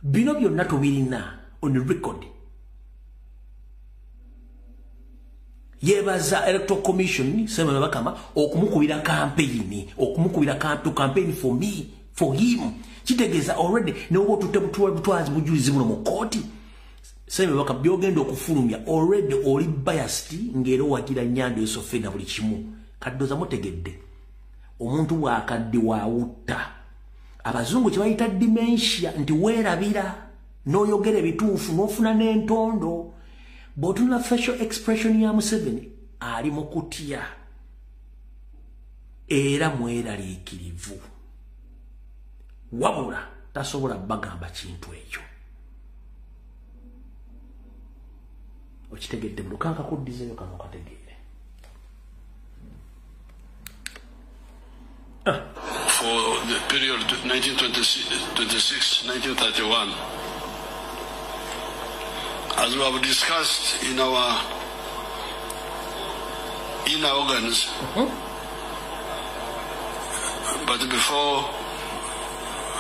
Bino byonna tubirina on record. Yebaza Electoral Commission Simon Byabakama okumukubira campaign, okumukubira to campaign for me, for him. Kitegeeza already n'oba otutte butwazi bujulizi buno mu kooti. Simon Byabakama by'ogenda okufulumya already oli biased ng'era owagira Nyando Yusufu na buli kimu. Kaddoza mutegedde. Omuntu bw'akaddiwa awutta. Abazungu kye bayita dementia nti weerabira n'oyogera ebituufu n'ofuna n'entondo. Bw'otunula facial expression ya Museveni ali mu kutya era mweraliikirivu, wabula tasobola bagamba kintu ekyo. Okitegedde bulukanka kuddizeeyo kano kategeere. For the period 1926-1931, as we have discussed in our inner organs, but before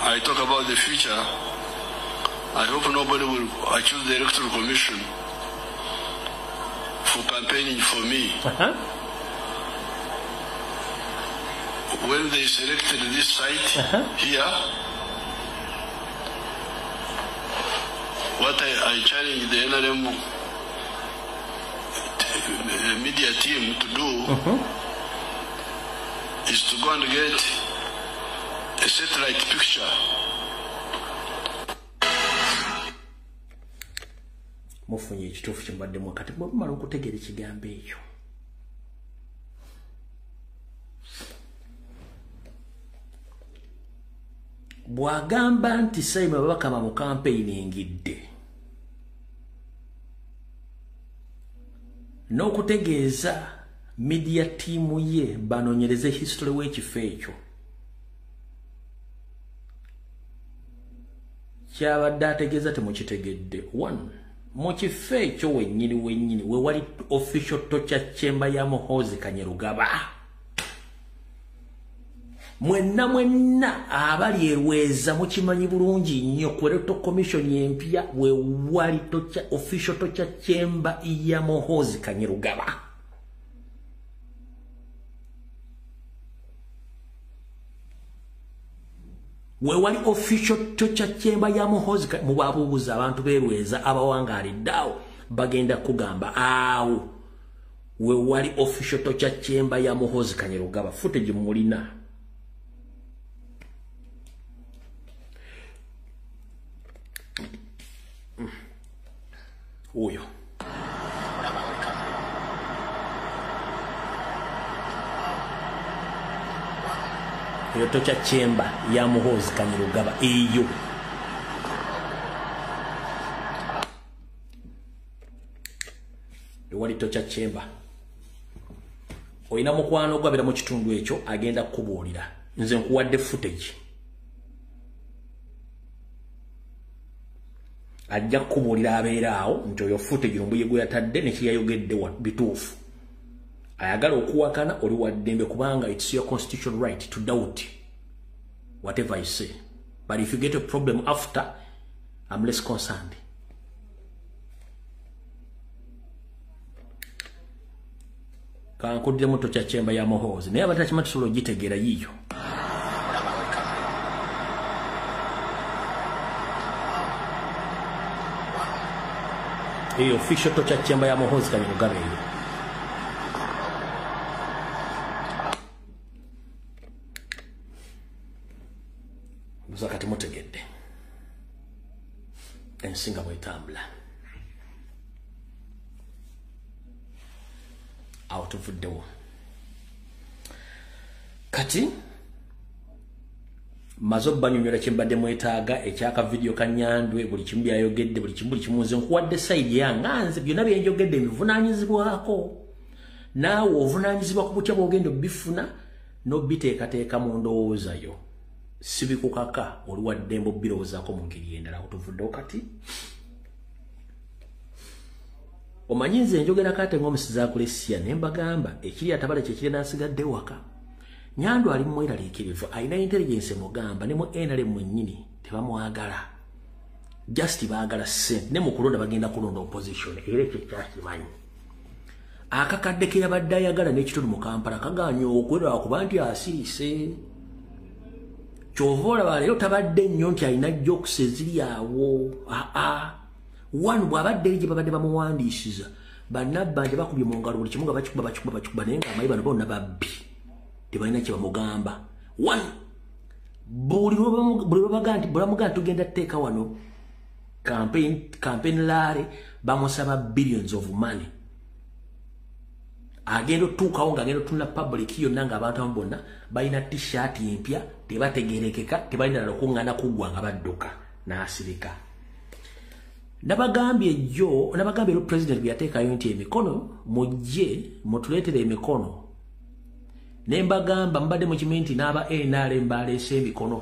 I talk about the future, I hope nobody will accuse the Electoral Commission for campaigning for me. When they selected this site here, what I challenge the NRM media team to do is to go and get a satellite picture. Mufunye ekituufu kye mbaddemu kati bwe mumala okutegeera ekigambo ekyo. Bw'agamba nti Simon Byabakama mu campaigningidde n'okutegeeza media team ye banoonyereze history w'ekifo ekyo, kyabadde ategeeza temukitegedde. One, mu kifo ekyo wennyini wennyini we wali official torture chamber ya Muhoozi Kainerugaba. Mwenna mwenna abali erweza mukimanyi bulungi nnyo ku Electoral Commission empya we wali official torture chamber ya Muhoozi Kainerugaba. We wali official torture chamber ya Muhoozi. Mubabuuza abantu berweza abawangaalidde awo bagenda kugamba awo We wali official torture chamber ya Muhoozi Kainerugaba. Footage mulina. Oyo. Eyo torture chamber ya Muhoozi Kainerugaba. Eyo. Wali torture chamber. Oyina mukwano gwabira mu kitundu ekyo agenda kukubuulira. Nze nkuwadde footage. Ajja kukubuulira abeera awo nti oyo footage ombuye gwe yatadde ne kiyayogedde bituufu. Ayagala okuwakana oli wa ddembe kubanga it's your constitutional right to doubt whatever I say. But if you get a problem after, I'm less concerned. Kankudde mu torture chamber ya Muhoozi naye abatakima tusobola ogitegeera yiyo. Eyo official torture chamber ya Muhoozi Kainerugaba eyo. Buza kati mutegedde ensinga bwetambula. Awo tuvuddewo. Kati mazo banyonyola kyembadde mwetaaga ekyaka video ka Nyandwe buli kimu byayogedde buli kimu nze nkuwadde side yange nze byonna byenjogedde bivunaanyizibwako. Naawe ovunaanyizibwa ku butya bw'ogenda obifuna n'obiteekateeka mu ndowooza yo. Sibikukaka oli wa ddembe obbirowoozaako mu ngeri endala. Awo tuvuddewo kati. Omanyi nze njogera kate ng'omusiza akulesiya ne mbagamba ekiri atabala kye kiri n'asigadde waka. Nyandwe ali mweraliikirivu, alina intelligence mugamba ne mu NRM mwennyini tebamwagala. Just baagala ssente ne mu kulonda bagenda kulonda opposition era ekyo kyakimanyi. Akakadde ke yabadde ayagala n'ekitundu mu Kampala kagaanye okwerwa kuba nti asirise. Ky'ova olaba leero tabadde nnyo nti alina jokes eziri awo. Aa. Wano bw'abadde eri gye babadde bamuwandiisiza bannabbanja bakubye mu ngalo buli kimu nga bakikuba naye ng'amayi bano bonna babbi tebalina kye bamugamba. One, buli lwe nti tugenda tteeka wano campaign rally bamusaba billions of money. Agenda otuukawo ng'agenda otunula public yonna ng'abantu abamu bonna balina t-shirt empya tebategeerekeka tebalina lukuŋŋaana kuggwa nga badduka n'asirika. Nabagambye jjo, nabagambye ero president bwe yateekayo nti emikono mujje mutuleetere emikono. Ne mbagamba mbadde mukimanyi nti n'aba NRM baleese emikono.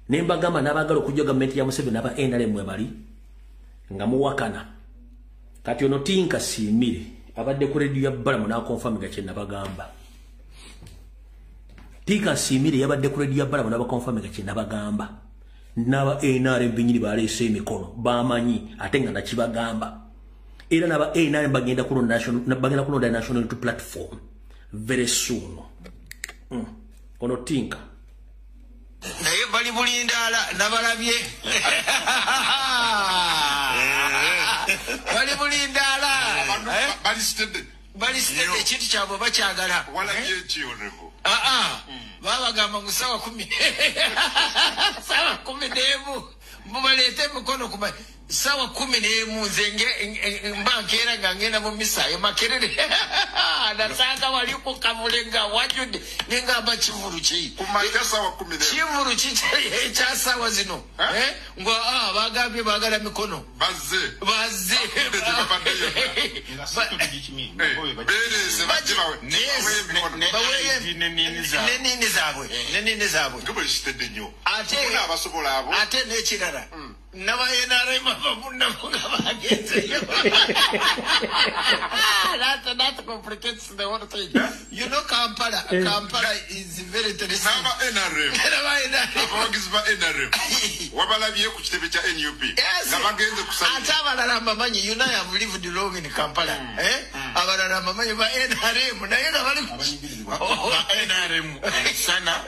Ne mbagamba n'abaagala okujja gavumenti ya Museveni n'aba NRM mwe bali nga muwakana. Kati ono Tinka Siimire abadde ku rediyo ya Balamu n'akonfamiga kye nabagamba. Tinka Siimire yabadde ku rediyo ya Balamu n'abakonfamiga kye nabagamba. N'aba NRM bennyini baleese emikono bamanyi ate nga nakibagamba. Era n'aba NRM bagenda kulonda national platform very soon. Ono Tinka naye bali bulindaala nabalabye bali bulindaala balisitedde ekintu kyabwe bakyagala. Babagamba ngu ssaawa 10 ssaawa 11 mubaleete emikono ku ssaawa 11 nze mba nkeera nga ngenda mu misa e Makerere nasanga wali ku kavule nga wajjudde ne ngamba kivulu ki kivulu ki ekya ssaawa zino nga bagambye baagala mikono bazze nenini zaabwe ate n'ekirala n'aba NRM abamu nga bagenzeyo. That complicates the whole thing. You know, Kampala is very interesting. N'aba NRM. Abawagizi ba NRM. Wabalabye ku kitebe kya NUP. Nga bagenze kusanyuka. Ate abalala mbamanyi, you know I have lived long in Kampala. Abalala mbamanyi ba NRM naye nga bali ba NRM sana.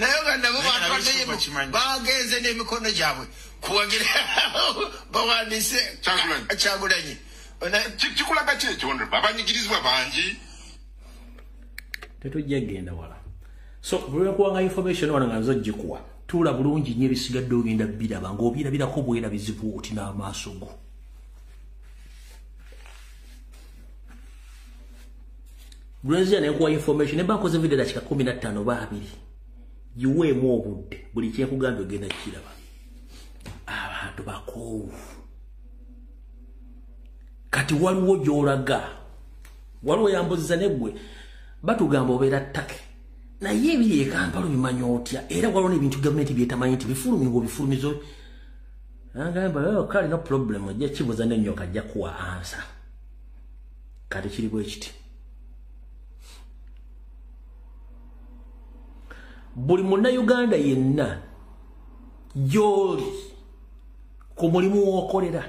Naye nga nabo bagenze n'emikono gyabwe kuwagira bawandiise Kyagulanyi. Kikulaga ki ekyo abanyigirizibwa bangi. Tetujja genda wala. So bwe nkuwanga information wano nga nzo gikuwa. Tuula bulungi nnyo ebisigadde ogenda biraba ng'obirabirako bwerabizibu oti n'amaaso go. Bwenzija ne nkuwa information ne bankoze video dakika 15 oba 20. Giweemu obudde buli kye nkugambye ogenda kukiraba. Abantu bakoowu. Kati waliwo gy'olaga. Waliwo yambuziza neggwe batugamba obeera ttake. Naye ebiri e Kampala obimanyi otya? Era waliwo n'ebintu gavumenti byetamanyi nti bifulumi ng'obifulumiza. Agamba kale no problem ojja kibuuza n'ennyoka ajja kuwa ansa. Kati kiri bwe kiti. Buli munnayuganda yenna gy'oli ku mulimu w'okolera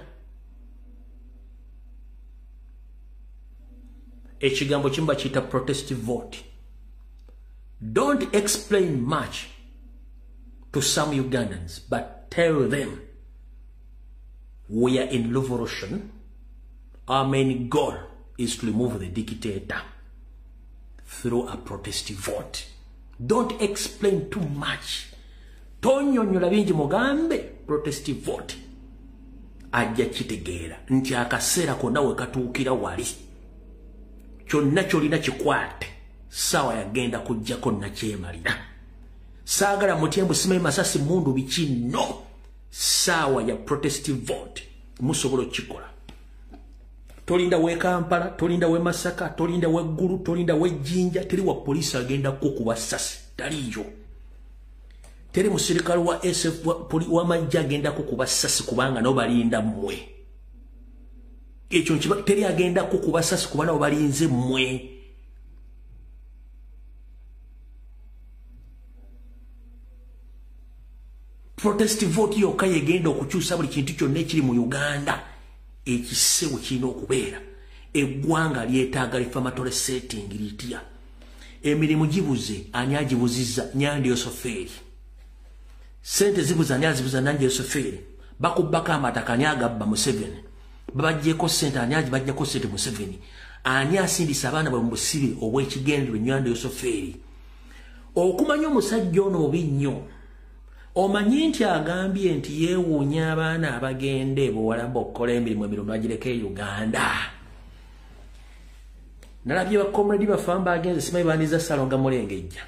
ekigambo kimu bakiyita protest vote. Don't explain much to some Ugandans, but tell them we are in revolution. Our main goal is to remove the dictator through a protest vote. Don't explain too much. Tonyonyola bingi mugambe protest vote. Ajja kitegeera nti akaseera konna we katuukira wali. Kyonna ky'olina kikwate. Sawa yagenda kujjako nakyemalira. Saagala mutyembu simanyi masasi mundu biki no. Sawa ya protest vote. Musobola okukikola. Tolinda we Kampala, tolinda we Masaka, tolinda we Gulu, tolinda we Jinja, teri wa polisi agenda kukuba sasi, taliyo. Teri musirikale wa SF wa majja agenda kukuba sasi kubanga nabo balinda mmwe. Ekyo nkiba teri agenda kukuba sasi kubanga nabo balinze mmwe. Protest vote yokka yegenda okukyusa buli kintu kyonna ekiri mu Uganda. Ekisewo kirina okubeera. Eggwanga lyetaaga reformatory setting litya. Emirimu gibuze, ani agibuzizza? Nyandi Yosoferi. Sente zibuze, ani azibuza? Nyandi Yosoferi. Bakubbako amataka, ani agabba? Museveni. Babaggyeko sente, ani agibaggyako sente? Museveni. Ani asindisa abaana bwe mu busibe obw'ekigendererwa? Nyandi Yosoferi. Okumanya omusajja ono obi nnyo. Omanyi nti agambye nti yeewuunya abaana abagenda e Buwalabu okukola emirimu emirimu bagireka e Uganda. Nalabye bakomredi baffe bagenze simanyi bandiza Ssalonga Mulengejja.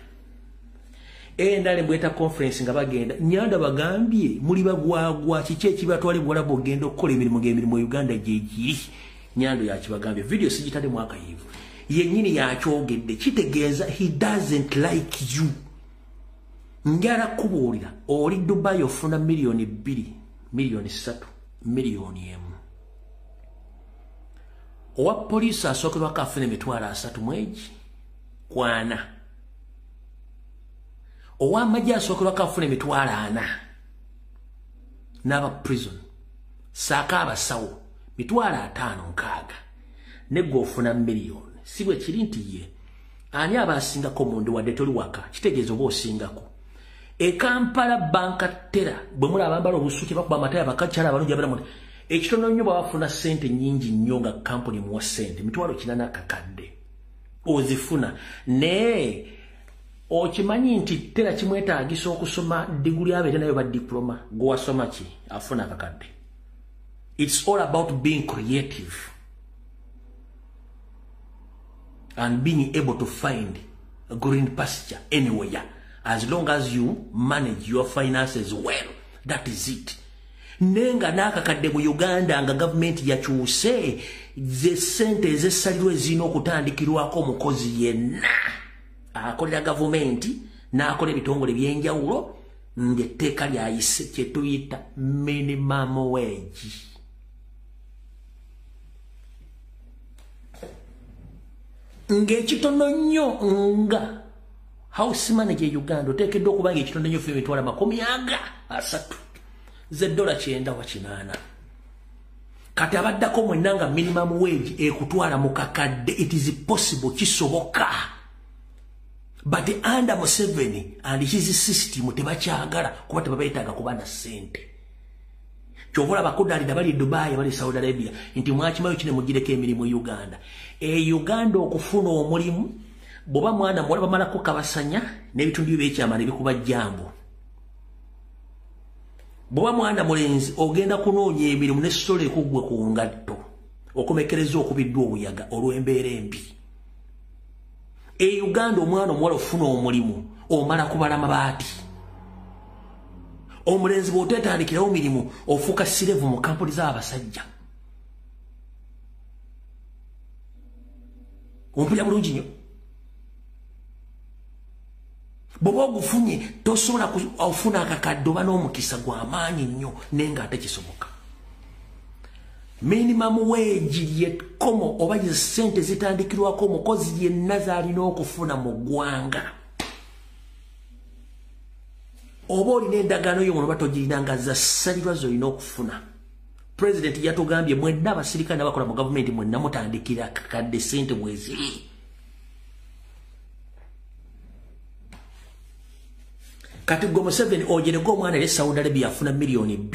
Endala mbweta conference nga bagenda. Nyanda bagambye muli bagwagwa kiki ekibatwala e Buwalabu ogenda okukola emirimu ng'emirimu e Uganda gye giri. Nyando yakibagambye. Video sigitadde mu akayivu. Yennyini yakyogedde kitegeeza he doesn't like you. Njala kubuulira oli Dubai ofuna miliyoni 2, miliyoni 3, miliyoni 1. Owa poliisi asookerwako afuna emitwalo 30 mwegi kwana. Ow'amagye asookerwako afuna emitwalo 40 n'aba prison saako abasawo mitwalo 5 6 negwe ofuna miliyoni. Si bwe kiri nti ye ani aba asingako mundu wadde toli waka kitegeeza oba osingako. E Kampala banka tera bwe mulaba abambala obusuuti bakuba amatayi abakakyala abalungi abeera mu ekitono nnyo bw'abafuna ssente nnyingi nnyo nga kampuni emuwa ssente mitwalo 8 akakadde ozifuna. Naye okimanyi nti tera kimwetaagisa okusoma diguli abeere nayo ba diploma gwe wasoma ki afuna akakadde. It's all about being creative and being able to find a green pasture anywhere. As long as you manage your finances well, that is it. Nenga n'akakadde mu Uganda nga gavumenti yakyuse ze ssente ezessalirwa ezirina okutandikirwako omukozi yenna akolera gavumenti n'akola ebitongole ebyenjawulo ng'etteeka lyayise kye tuyita minimum wage. Ng'ekitono nnyo nga house manager e Uganda oteekeddwa okuba ng'ekitono nnyo ffe emitwalo 30 ze dola 98. Kati abaddako mwenna nga minimum wage ekutwala mu kakadde. It is possible, kisoboka. But under Museveni and his system tebakyagala kuba tebabeetaaga kuba na ssente. Kyova olaba kudalira bali Dubai, bali Saudi Arabia, nti mwakimayo kine mugireko emirimu Uganda. E Uganda okufuna omulimu, bw'oba mwana muwala bamalako kabasanya n'ebitundu by'ekyama ne bikuba jambo. Bw'oba mwana mulenzi ogenda kunoonya emirimu ne sole ekuggwe ku ngatto, okomekereza okubiddwa obuyaga olw'embeera embi. E Uganda omwana omuwala ofuna omulimu omala kubala mabaati. Omulenzi bw'oteetandikirawo mirimu ofuuka sirevu mu kampuni z'abasajja. Ompulira bulungi nnyo. Bw'oba ogufunye tosobola ofuna akakadde oba n'omukisa gw'amaanyi nnyo naye ng'ate kisoboka. Minimum wage y'ekkomo oba ye ssente zitandikirwako omukozi yenna z'alina okufuna mu ggwanga. Oba olina endagaano yo oba togirina nga zassalirwa z'olina okufuna. President yatugambye mwenna abasirikale n'abakola mu gavumenti mwenna mutandikira akakadde ssente bweziri. Kati gwe Museveni ojerega omwana eri Saudi Arabia afuna 2 miliyoni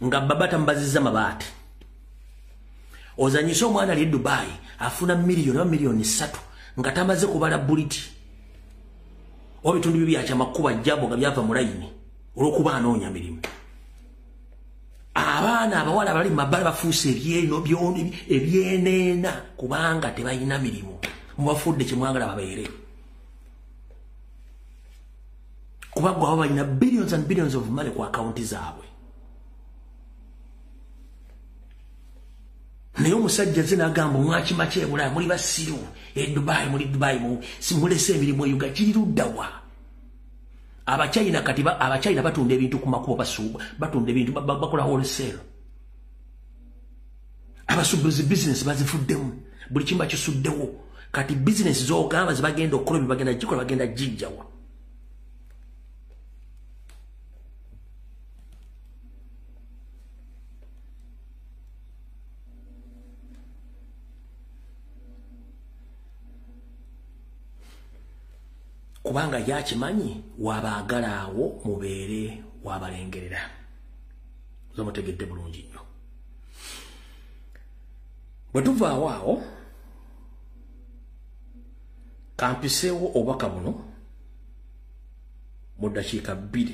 nga baba tambazizza mabaati. Ozanyise omwana ali Dubai afuna 1 miliyoni oba 3 miliyoni nga tamaze kubala buliti. Oba ebitundu bye byakyamakkuba jjambo nga byava mu layini olw'okuba anoonya mirimu. Abaana abawala bali mu mabbala bafuuse ebyeneena kubanga tebalina mirimu. Mubafudde kye mwagala babeere. Kuba gwe abo balina billions and billions of money ku akawunti zaabwe. Naye omusajja ze n'agamba mwakima kyebulaya muli basiru e Dubai, muli Dubai, mulese emirimu e Uganda kiri ludda wa? Abachina kati abachina batunda ebintu ku makubo, basuuba batunda ebintu bakola wholesale. Abasuubuzi business bazifuddemu, buli kimu bakisuddewo. Kati business z'ogamba zebagenda okukola bye bagenda gikola bagenda gijjawa. Kubanga yakimanyi wabaagala awo mubeere wabalengerera. Zomutegedde bulungi nnyo. Bwe tuvaawo awo kampiseewo obubaka buno mu ddakiika 2.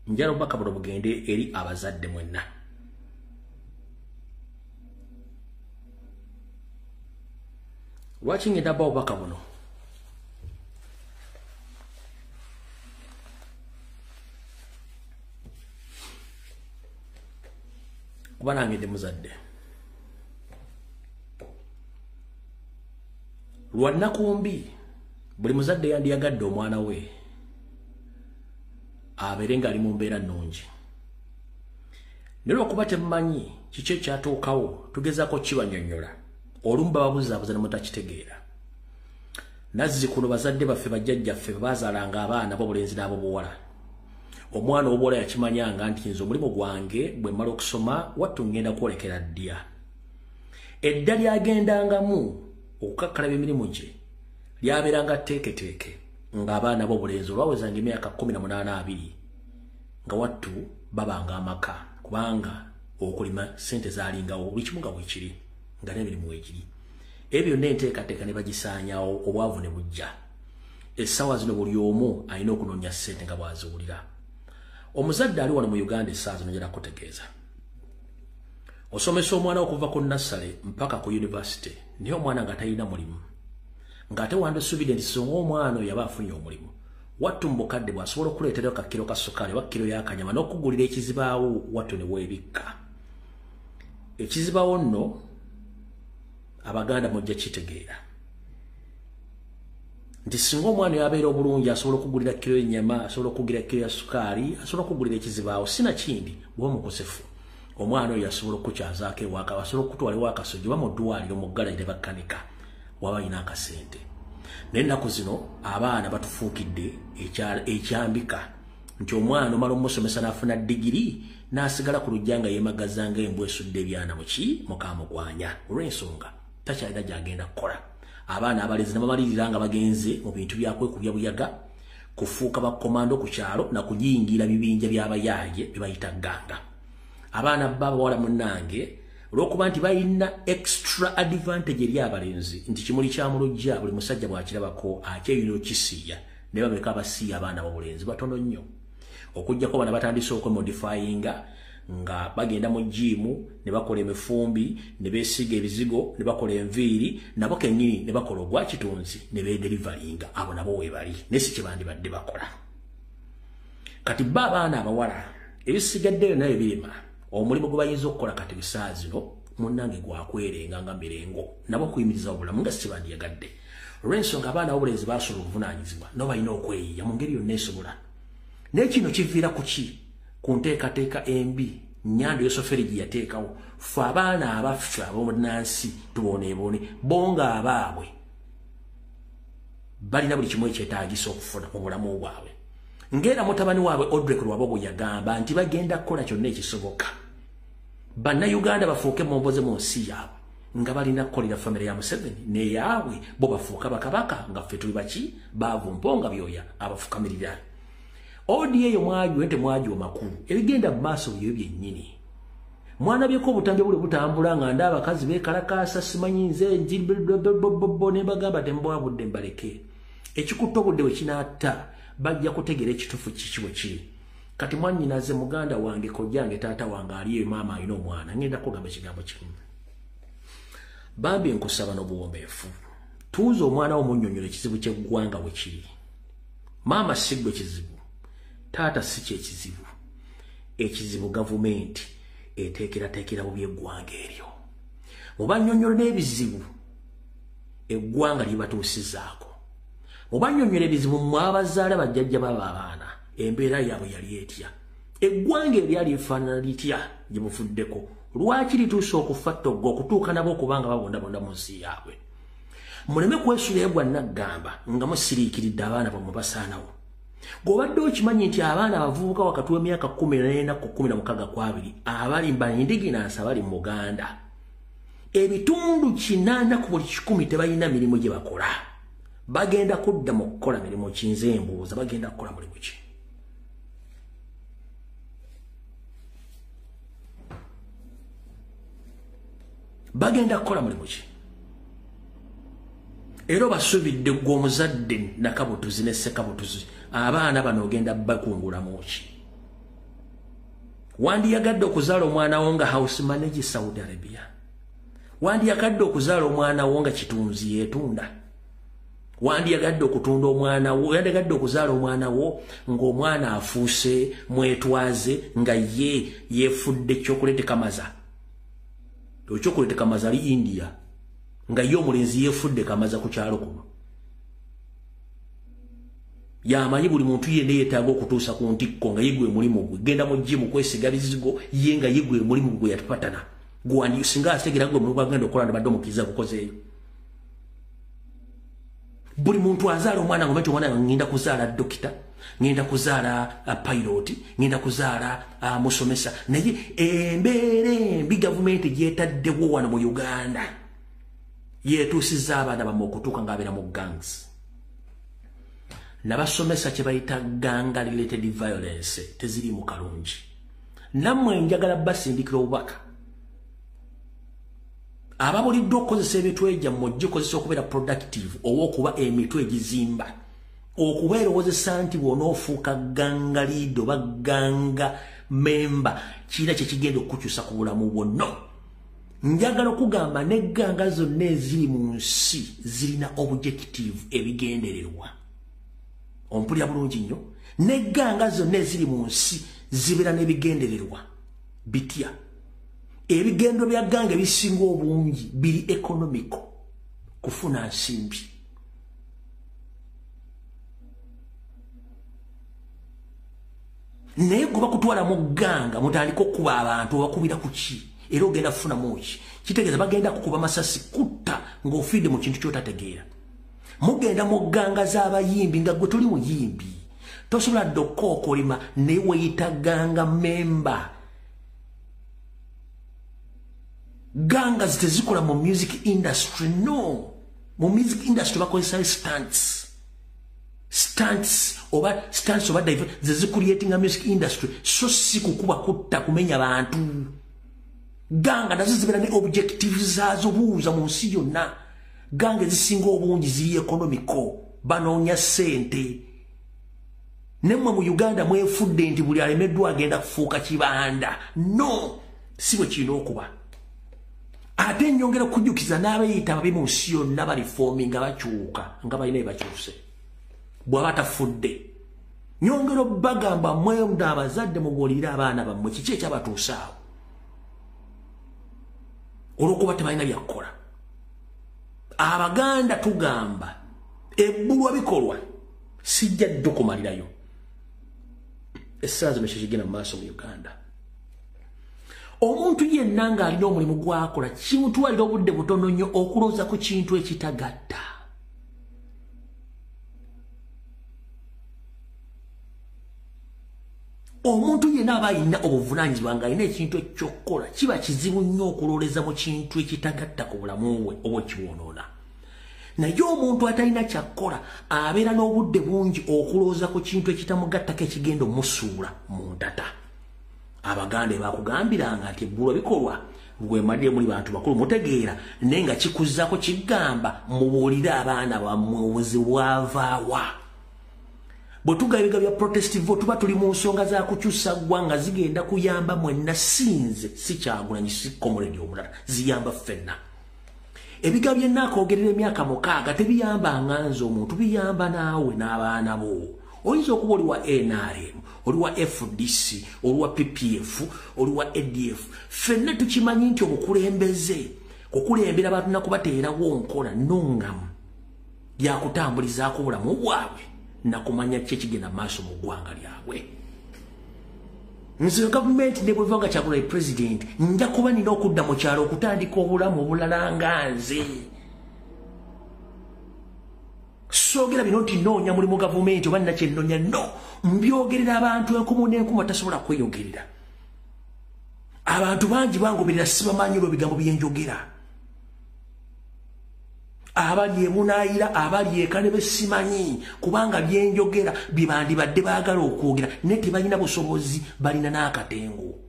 Njala obubaka buno bugende eri abazadde mwenna. Lwaki ngenda bba obubaka buno? Kuba nange ndi muzadde. Lwa nnaku mbi buli muzadde yandiyagadde omwana we abeere ng'ali mu mbeera nnungi. Naye olw'okuba temumanyi kiki ekyatuukawo tugezaako kibannyonnyola. Olumu bababuzaabuza ne mutakitegeera. Nazzi kuno bazadde baffe bajjajjaffe baazaalanga abaana b'obulenzi n'ab'obuwala. Omwana ow'obuwala yakimanyanga nti nze omulimu gwange bwe mmala okusoma wattu ngenda kwolekera ddya. Edda lyagendangamu okukakkalabya emirimu gye lyabeeranga tteeketeeke ng'abaana b'obulenzi olwawezanga emyaka 18 20 nga wattu babanga amaka kubanga okulima ssente zaalingawo buli kimu nga bwekiri nga n'emirimu weegiri. Ebyo byonna enteekateeka ne bagisaanyaawo obwavu ne bujja. Essaawa zino buli omu alina okunoonya ssente nga bw'aziwulira. Omuzadde ali wano mu Uganda essaawa zino njala kutegeeza. Osomesa omwana okuva ku nursery mpaka ku university naye omwana nga talina mulimu. Ng'ate wandisuubidde nti singa omwana oyo yaba afunye omulimu, wattu mu bukadde bw'asobola okuleeterayo ka kiro ka ssukaali oba kiro y'akanyama n'okugulira ekizibaawo wattu ne weebikka. Ekizibaawo nno Abaganda mujja kitegeera. Nti singa omwana oyo abeera obulungi asobola okugulira kiro y'ennyama, asobola okugulira kiro ya ssukaali, asobola okugulira ekizibaawo sinakindi bw'oba mukosefu. Omwana oyo asobola okukukyazaako ewaka, asobola okukutwala ewakasojja oba mu ddwaliro mu ggala gye bakkanika waba alina akasente. Naye ennaku zino abaana batufuukidde ekyambika nti omwana omala omusomesa n'afuna digiri n'asigala ku luggya nga yeemagaza ng'embwa esudde ebyana muki mukaamugwanya olw'ensonga takyalina gy'agenda kukola. Abaana abalezi ne bamalirira nga bagenze mu bintu byakwekubya buyaga, kufuuka bakomando ku kyalo na kuyingira bibinja by'abayaaye bye bayita ganga. Abaana b'abawala munnange olw'okuba nti balina extra advantage eri abalenzi, nti kimuli kya mulujja buli musajja bw'akirabako akyeyuna okisiiya, naye bameka abasiiya abaana b'obulenzi? Batono nnyo, okuggyako bana batandise okwemodifyinga nga bagenda mu jiimu ne bakola emifumbi ne beesiga ebizigo ne bakola enviiri nabo kennyini ne bakola ogwa kitunzi ne beederivalinga. Abo nabo weebali, naye si kye bandibadde bakola. Kati ba abaana abawala ebisigaddeyo nayo birima omulimu gwe bayinza okukola kati bisaa zino munnange gwakwerenga nga mirengo nabo okuyimiriza obulamu nga si bandiyagadde, olw'ensonga abaana b'obulenzi basobola obuvunaanyizibwa nabo balina okweyiya mu ngeri yonna esobola. Naye kino kiviira ku ki? Ku nteekateeka embi Nyando Yosoferi gye yateekawo. Ffe abaana abaffe ab'omunnansi tuboneebone, bo nga abaabwe balina buli kimu ekyetaagisa okufuna mu bulamu bwabwe. Ng'era mutabani waabwe Odrek Rwabogo yagamba nti bagenda kukola kyonna ekisoboka Bannayuganda bafuuke momboze mu nsi yaabwe, nga balina kukolera famire ya Museveni neyaabwe, bo bafuuka bakabaka nga ffe tuli baki baavu mponga byoya abafukamirira. Odi eyo mwagiwe nte mwagiwe makulu ebigenda mu maaso byo byennyini. Mwanabyeko obutambi buli butambula nga nda abakazi beekalakaasa simanyi nze bo ne bagamba tembwabudde mbaleke. Ekikutta obudde bwe kinaatta bajja kutegeera ekituufu kiki bwe kiri. Kati mwannyinaze, muganda wange, kojjange, taata wange aliyo, maama alina omwana, ngenda kugamba ekigambo kimu. Bambi nkusaba n'obuwombeefu, tuuza omwana wo munnyonnyola ekizibu ky'eggwanga we kiri. Maama si ggwe kizibu, taata si kyekizibu, ekizibu gavumenti eteekerateekera bubi eggwanga eryo. Mubannyonnyola n'ebizibu eggwanga lyebatuusizaako, mubannyonnyola ebizibu mwabazaala bajjajja baba abaana embeera yaabwe yali etya, eggwanga eryali lifaanana litya gye bufuddeko, lwaki lituuse okufa ttoggo okutuuka nabo okubanga babondabonda mu nsi yaabwe. Muleme kwesuulayo gwa naggamba nga musiriikiridde abaana bammwe basaanawo. Gw'obadde okimanyi nti abaana abavubuka wakati w'emyaka 14 ku 16 ku 20 abali mbandiginansi abali mu Uganda, ebitundu 8 ku buli 100 tebalina mirimu gye bakola. Bagenda kudda mu kukola mirimu ki? Nze mbuuza, bagenda kukola mulimu ki? Bagenda kukola mulimu ki? Era obasuubidde ggwe omuzadde nakabutuzi ne ssekabutuzi, abaana bano ogenda bakungulamu ki? Wandiyagadde okuzaala omwana wo nga house manager Saudi Arabia? Wandiyagadde okuzaala omwana wo nga kitunzi yeetunda? Wandiyagadde okutunda omwana wo? Wandiyagadde okuzaala omwana wo ng'omwana afuuse mwetwaze nga ye yeefudde chocolate kamaza? Chocolate kamaza ali India, nga ye omulenzi yeefudde kamaza ku kyalo kuno. Yamanyi buli muntu yenna yeetaaga okutuusa ku ntikko nga ye gwe mulimu gwe. Genda mu gym kwesiga bizigo, ye nga ye gwe mulimu gwe yatupatana. Gwandi singa ategeera gwe mulimu gwagenda okukola ndibadde omukkiriza gukozeeyo. Buli muntu azaala omwana nga omwana ngenda kuzaala dokita, ngenda kuzaala pilot, ngenda kuzaala musomesa, naye embeera embi gavumenti gyetaddewo wano mu Uganda yeetuusizza abaana bammwe okutuuka ng'abeera mu gangs. Nabasomesa kye bayita gang related violence teziri mu kalungi. Nammwe njagala basindikira obubaka ababuliddwa okukozesa emitwe gyammwe ogikozesa okubeera productive oba okuba emitwe egizimba, okuba erowozesa nti bw'onoofuuka gang leader oba gang member kirina kye kigenda okukukyusa ku bulamu bwonno. Njagala okugamba n'egganga zonna eziri mu nsi zirina objective, ebigendererwa. Ompulira bulungi nnyo? N'egganga zonna eziri mu nsi zibeera n'ebigendererwa. Bitya? Ebigendo bya ganga ebisinga obungi biri economical, kufuna nsimbi. Naye gwe bakutwala mu ganga mutandika okukuba abantu, obakubira ku ki? Era ogenda kufunamu ki? Kitegeeza bagenda kukuba masasi kutta ng'ofiidde mu kintu ky'otategeera. Mugenda mu ganga z'abayimbi nga gwe toli muyimbi, tosobola dde okukookolima, naye weeyita gang member. Ganga tezikola mu music industry, no. Mu music industry bakozesa stunts. Stunts oba stunts oba zezicreatinga music industry. So si kukuba kutta kumenya bantu. Ganga nazo zibeera ne objectives zaazo buuza mu nsi yonna. Ganga ezisinga obungi ziri economical, banoonya ssente. Nemmwe mu Uganda mwefudde nti buli alemeddwa agenda kufuuka kibanda. No, si bwe kirina okuba. Ate nnyongera okujjukiza n'abeeyita ababi mu nsi yonna baliforminga bakyuka nga balina bye bakyuse. Bw'aba tafudde. Nyongera obbagamba mwenda abazadde mubuulire abaana bammwe kiki ekyabatuusa awo. Olw'okuba tebalina byakukola. Abaganda tugamba ebbulwa bikolwa sijja ddo kumalirayo. Essaawa zino kikigenda mu maaso mu Uganda. Omuntu yenna ng'alina omulimu gw'akola kimutwalira obudde butono nnyo okulowooza ku kintu ekitagatta. Omuntu yenna aba alina obuvunaanyizibwa ng'alina ekintu eky'okukola kiba kizibu nnyo okulooleza mu kintu ekitagatta ku bulamu bwe oba okibwonoona. Naye omuntu atalina kyakkola abeera n'obudde bungi okulowooza ku kintu ekitamugattako ekigenda omusuula mu ntata. Abaganda bakugambiranga nti ebbulwa bikolwa bwemalire muli bantu bakulu mutegeera, naye nga kikuzzaako kigamba mubuulire abaana bammwe obuzibu bwavaawa. Bwe tugaba ebigambo bya protest vote tuba tuli mu nsonga za kukyusa ggwanga zigenda kuyamba mwenna, si nze si Kyagulanyi si comrade omulala, ziyamba ffenna. Ebigambo bye nnaakoogerera emyaka 6 tebiyamba nze omuntu, biyamba naawe n'abaana bo. Oyinza okuba oli wa NRM, oli wa FDC, oli wa PPF, oli wa ADF. Ffenna tukimanyi nti obukulembeze kukulembera abantu nakubateerawo nkola nnungamu yakutambulizaako obulamu bwabwe nakumanya ki ekigenda maaso mu ggwanga lyabwe. Nze gavumenti ne bweva nga Kyagulanyi president, nja kuba nina okudda mu kyalo okutandika obulamu obulala nga nze. Soogera bino nti nnoonya mulimu gavumenti oba nina kye nnoonya, no. Mbyogerera abantu enkumu n'enkumu batasobola kweyogerera. Abantu bangi bangoberera sibamanyi olw'ebigambo bye njogera. Abali ebunaayira, abali eka ne besimanyi, kubanga bye njogera bye bandibadde baagala okwogera naye tebalina busobozi, balina n'akatengo.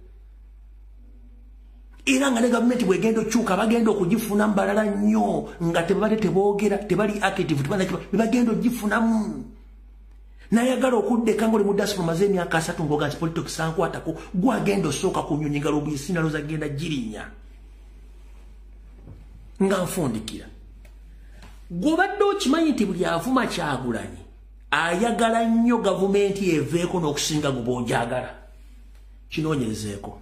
Era nga ne gavumenti bw'egenda okyuka bagenda okugifunamu balala nnyo nga tebabadde teboogera, tebali active, bebagenda ogifunamu. Nayagala okuddeka ng'oli mu diaspora omaze emyaka 3 ng'oga nti politics ankwatako, gwagenda osooka ku nnyonyi ngalo bw'esinaloza genda girinnya. Nga nfundikira. Gw'obadde okimanyi nti buli avuma Kyagulanyi ayagala nnyo gavumenti eveeko n'okusinga gwe bw'ogyagala. Kinoonyerezeeko.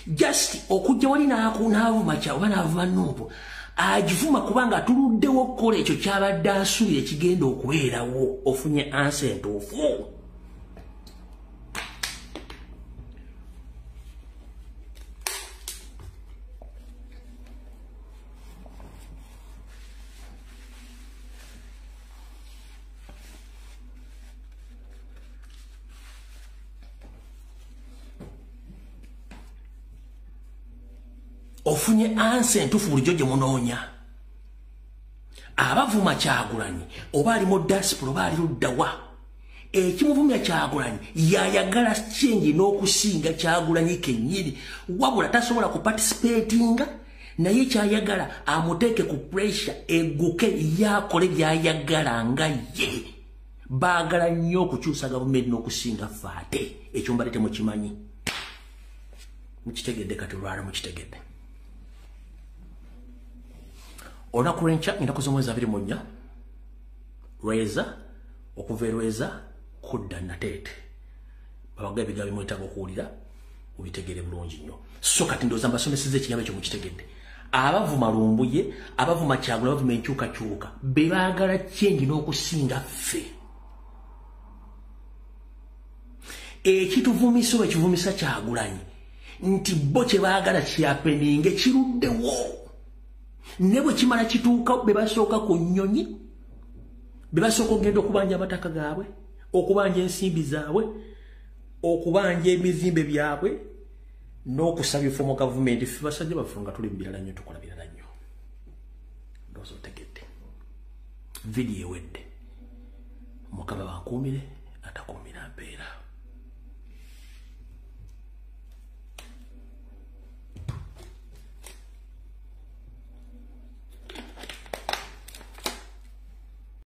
Just okujja wali n'avuma oba n'avuma Nuupu, agivuma kubanga atuluddewo okukola ekyo ky'abadde asuubira ekigenda okubeerawo, ofunye ansa entuufu. Ofunye ansa entuufu bulijjo gye munoonya. Abavuma Kyagulanyi oba ali mu diaspora oba ali ludda wa, ekimuvumya Kyagulanyi yayagala change n'okusinga Kyagulanyi kennyini, wabula tasobola kuparticipatinga, naye kyayagala amuteeke ku pressure egguke yakole byayagala nga ye. Baagala nnyo okukyusa gavumenti n'okusinga ffe ate ekyo mbadde temukimanyi. Mukitegedde kati olwala mukitegedde. Olunaku lw'enkya ennaku z'omwezi 24 Lweza, okuva e Lweza kudda Nateete. Babaga ebigambo bimwetaaga okuwulira obitegere bulungi nnyo. So kati ndowooza mbasomesezza ekigambo ekyo mukitegedde. Abavuma Lumbuye, abavuma Kyagulanyi, abavuma enkyukakyuka be baagala change n'okusinga ffe. Ekituvumisa oba ekivumisa Kyagulanyi nti bo kye baagala kyapeninge kiruddewo. Ne bwe kimala kituuka be basooka ku nnyonyi, be basooka okugenda okubanja amataka gaabwe, okubanja ensimbi zaabwe, okubanja ebizimbe byabwe, n'okusaba ebifo mu gavumenti. Ffe basajja baffe nga tuli mu birala nnyo, tukola birala nnyo. Ndowooza otegedde. Vidiyo ewedde. Mukama. abakuumire.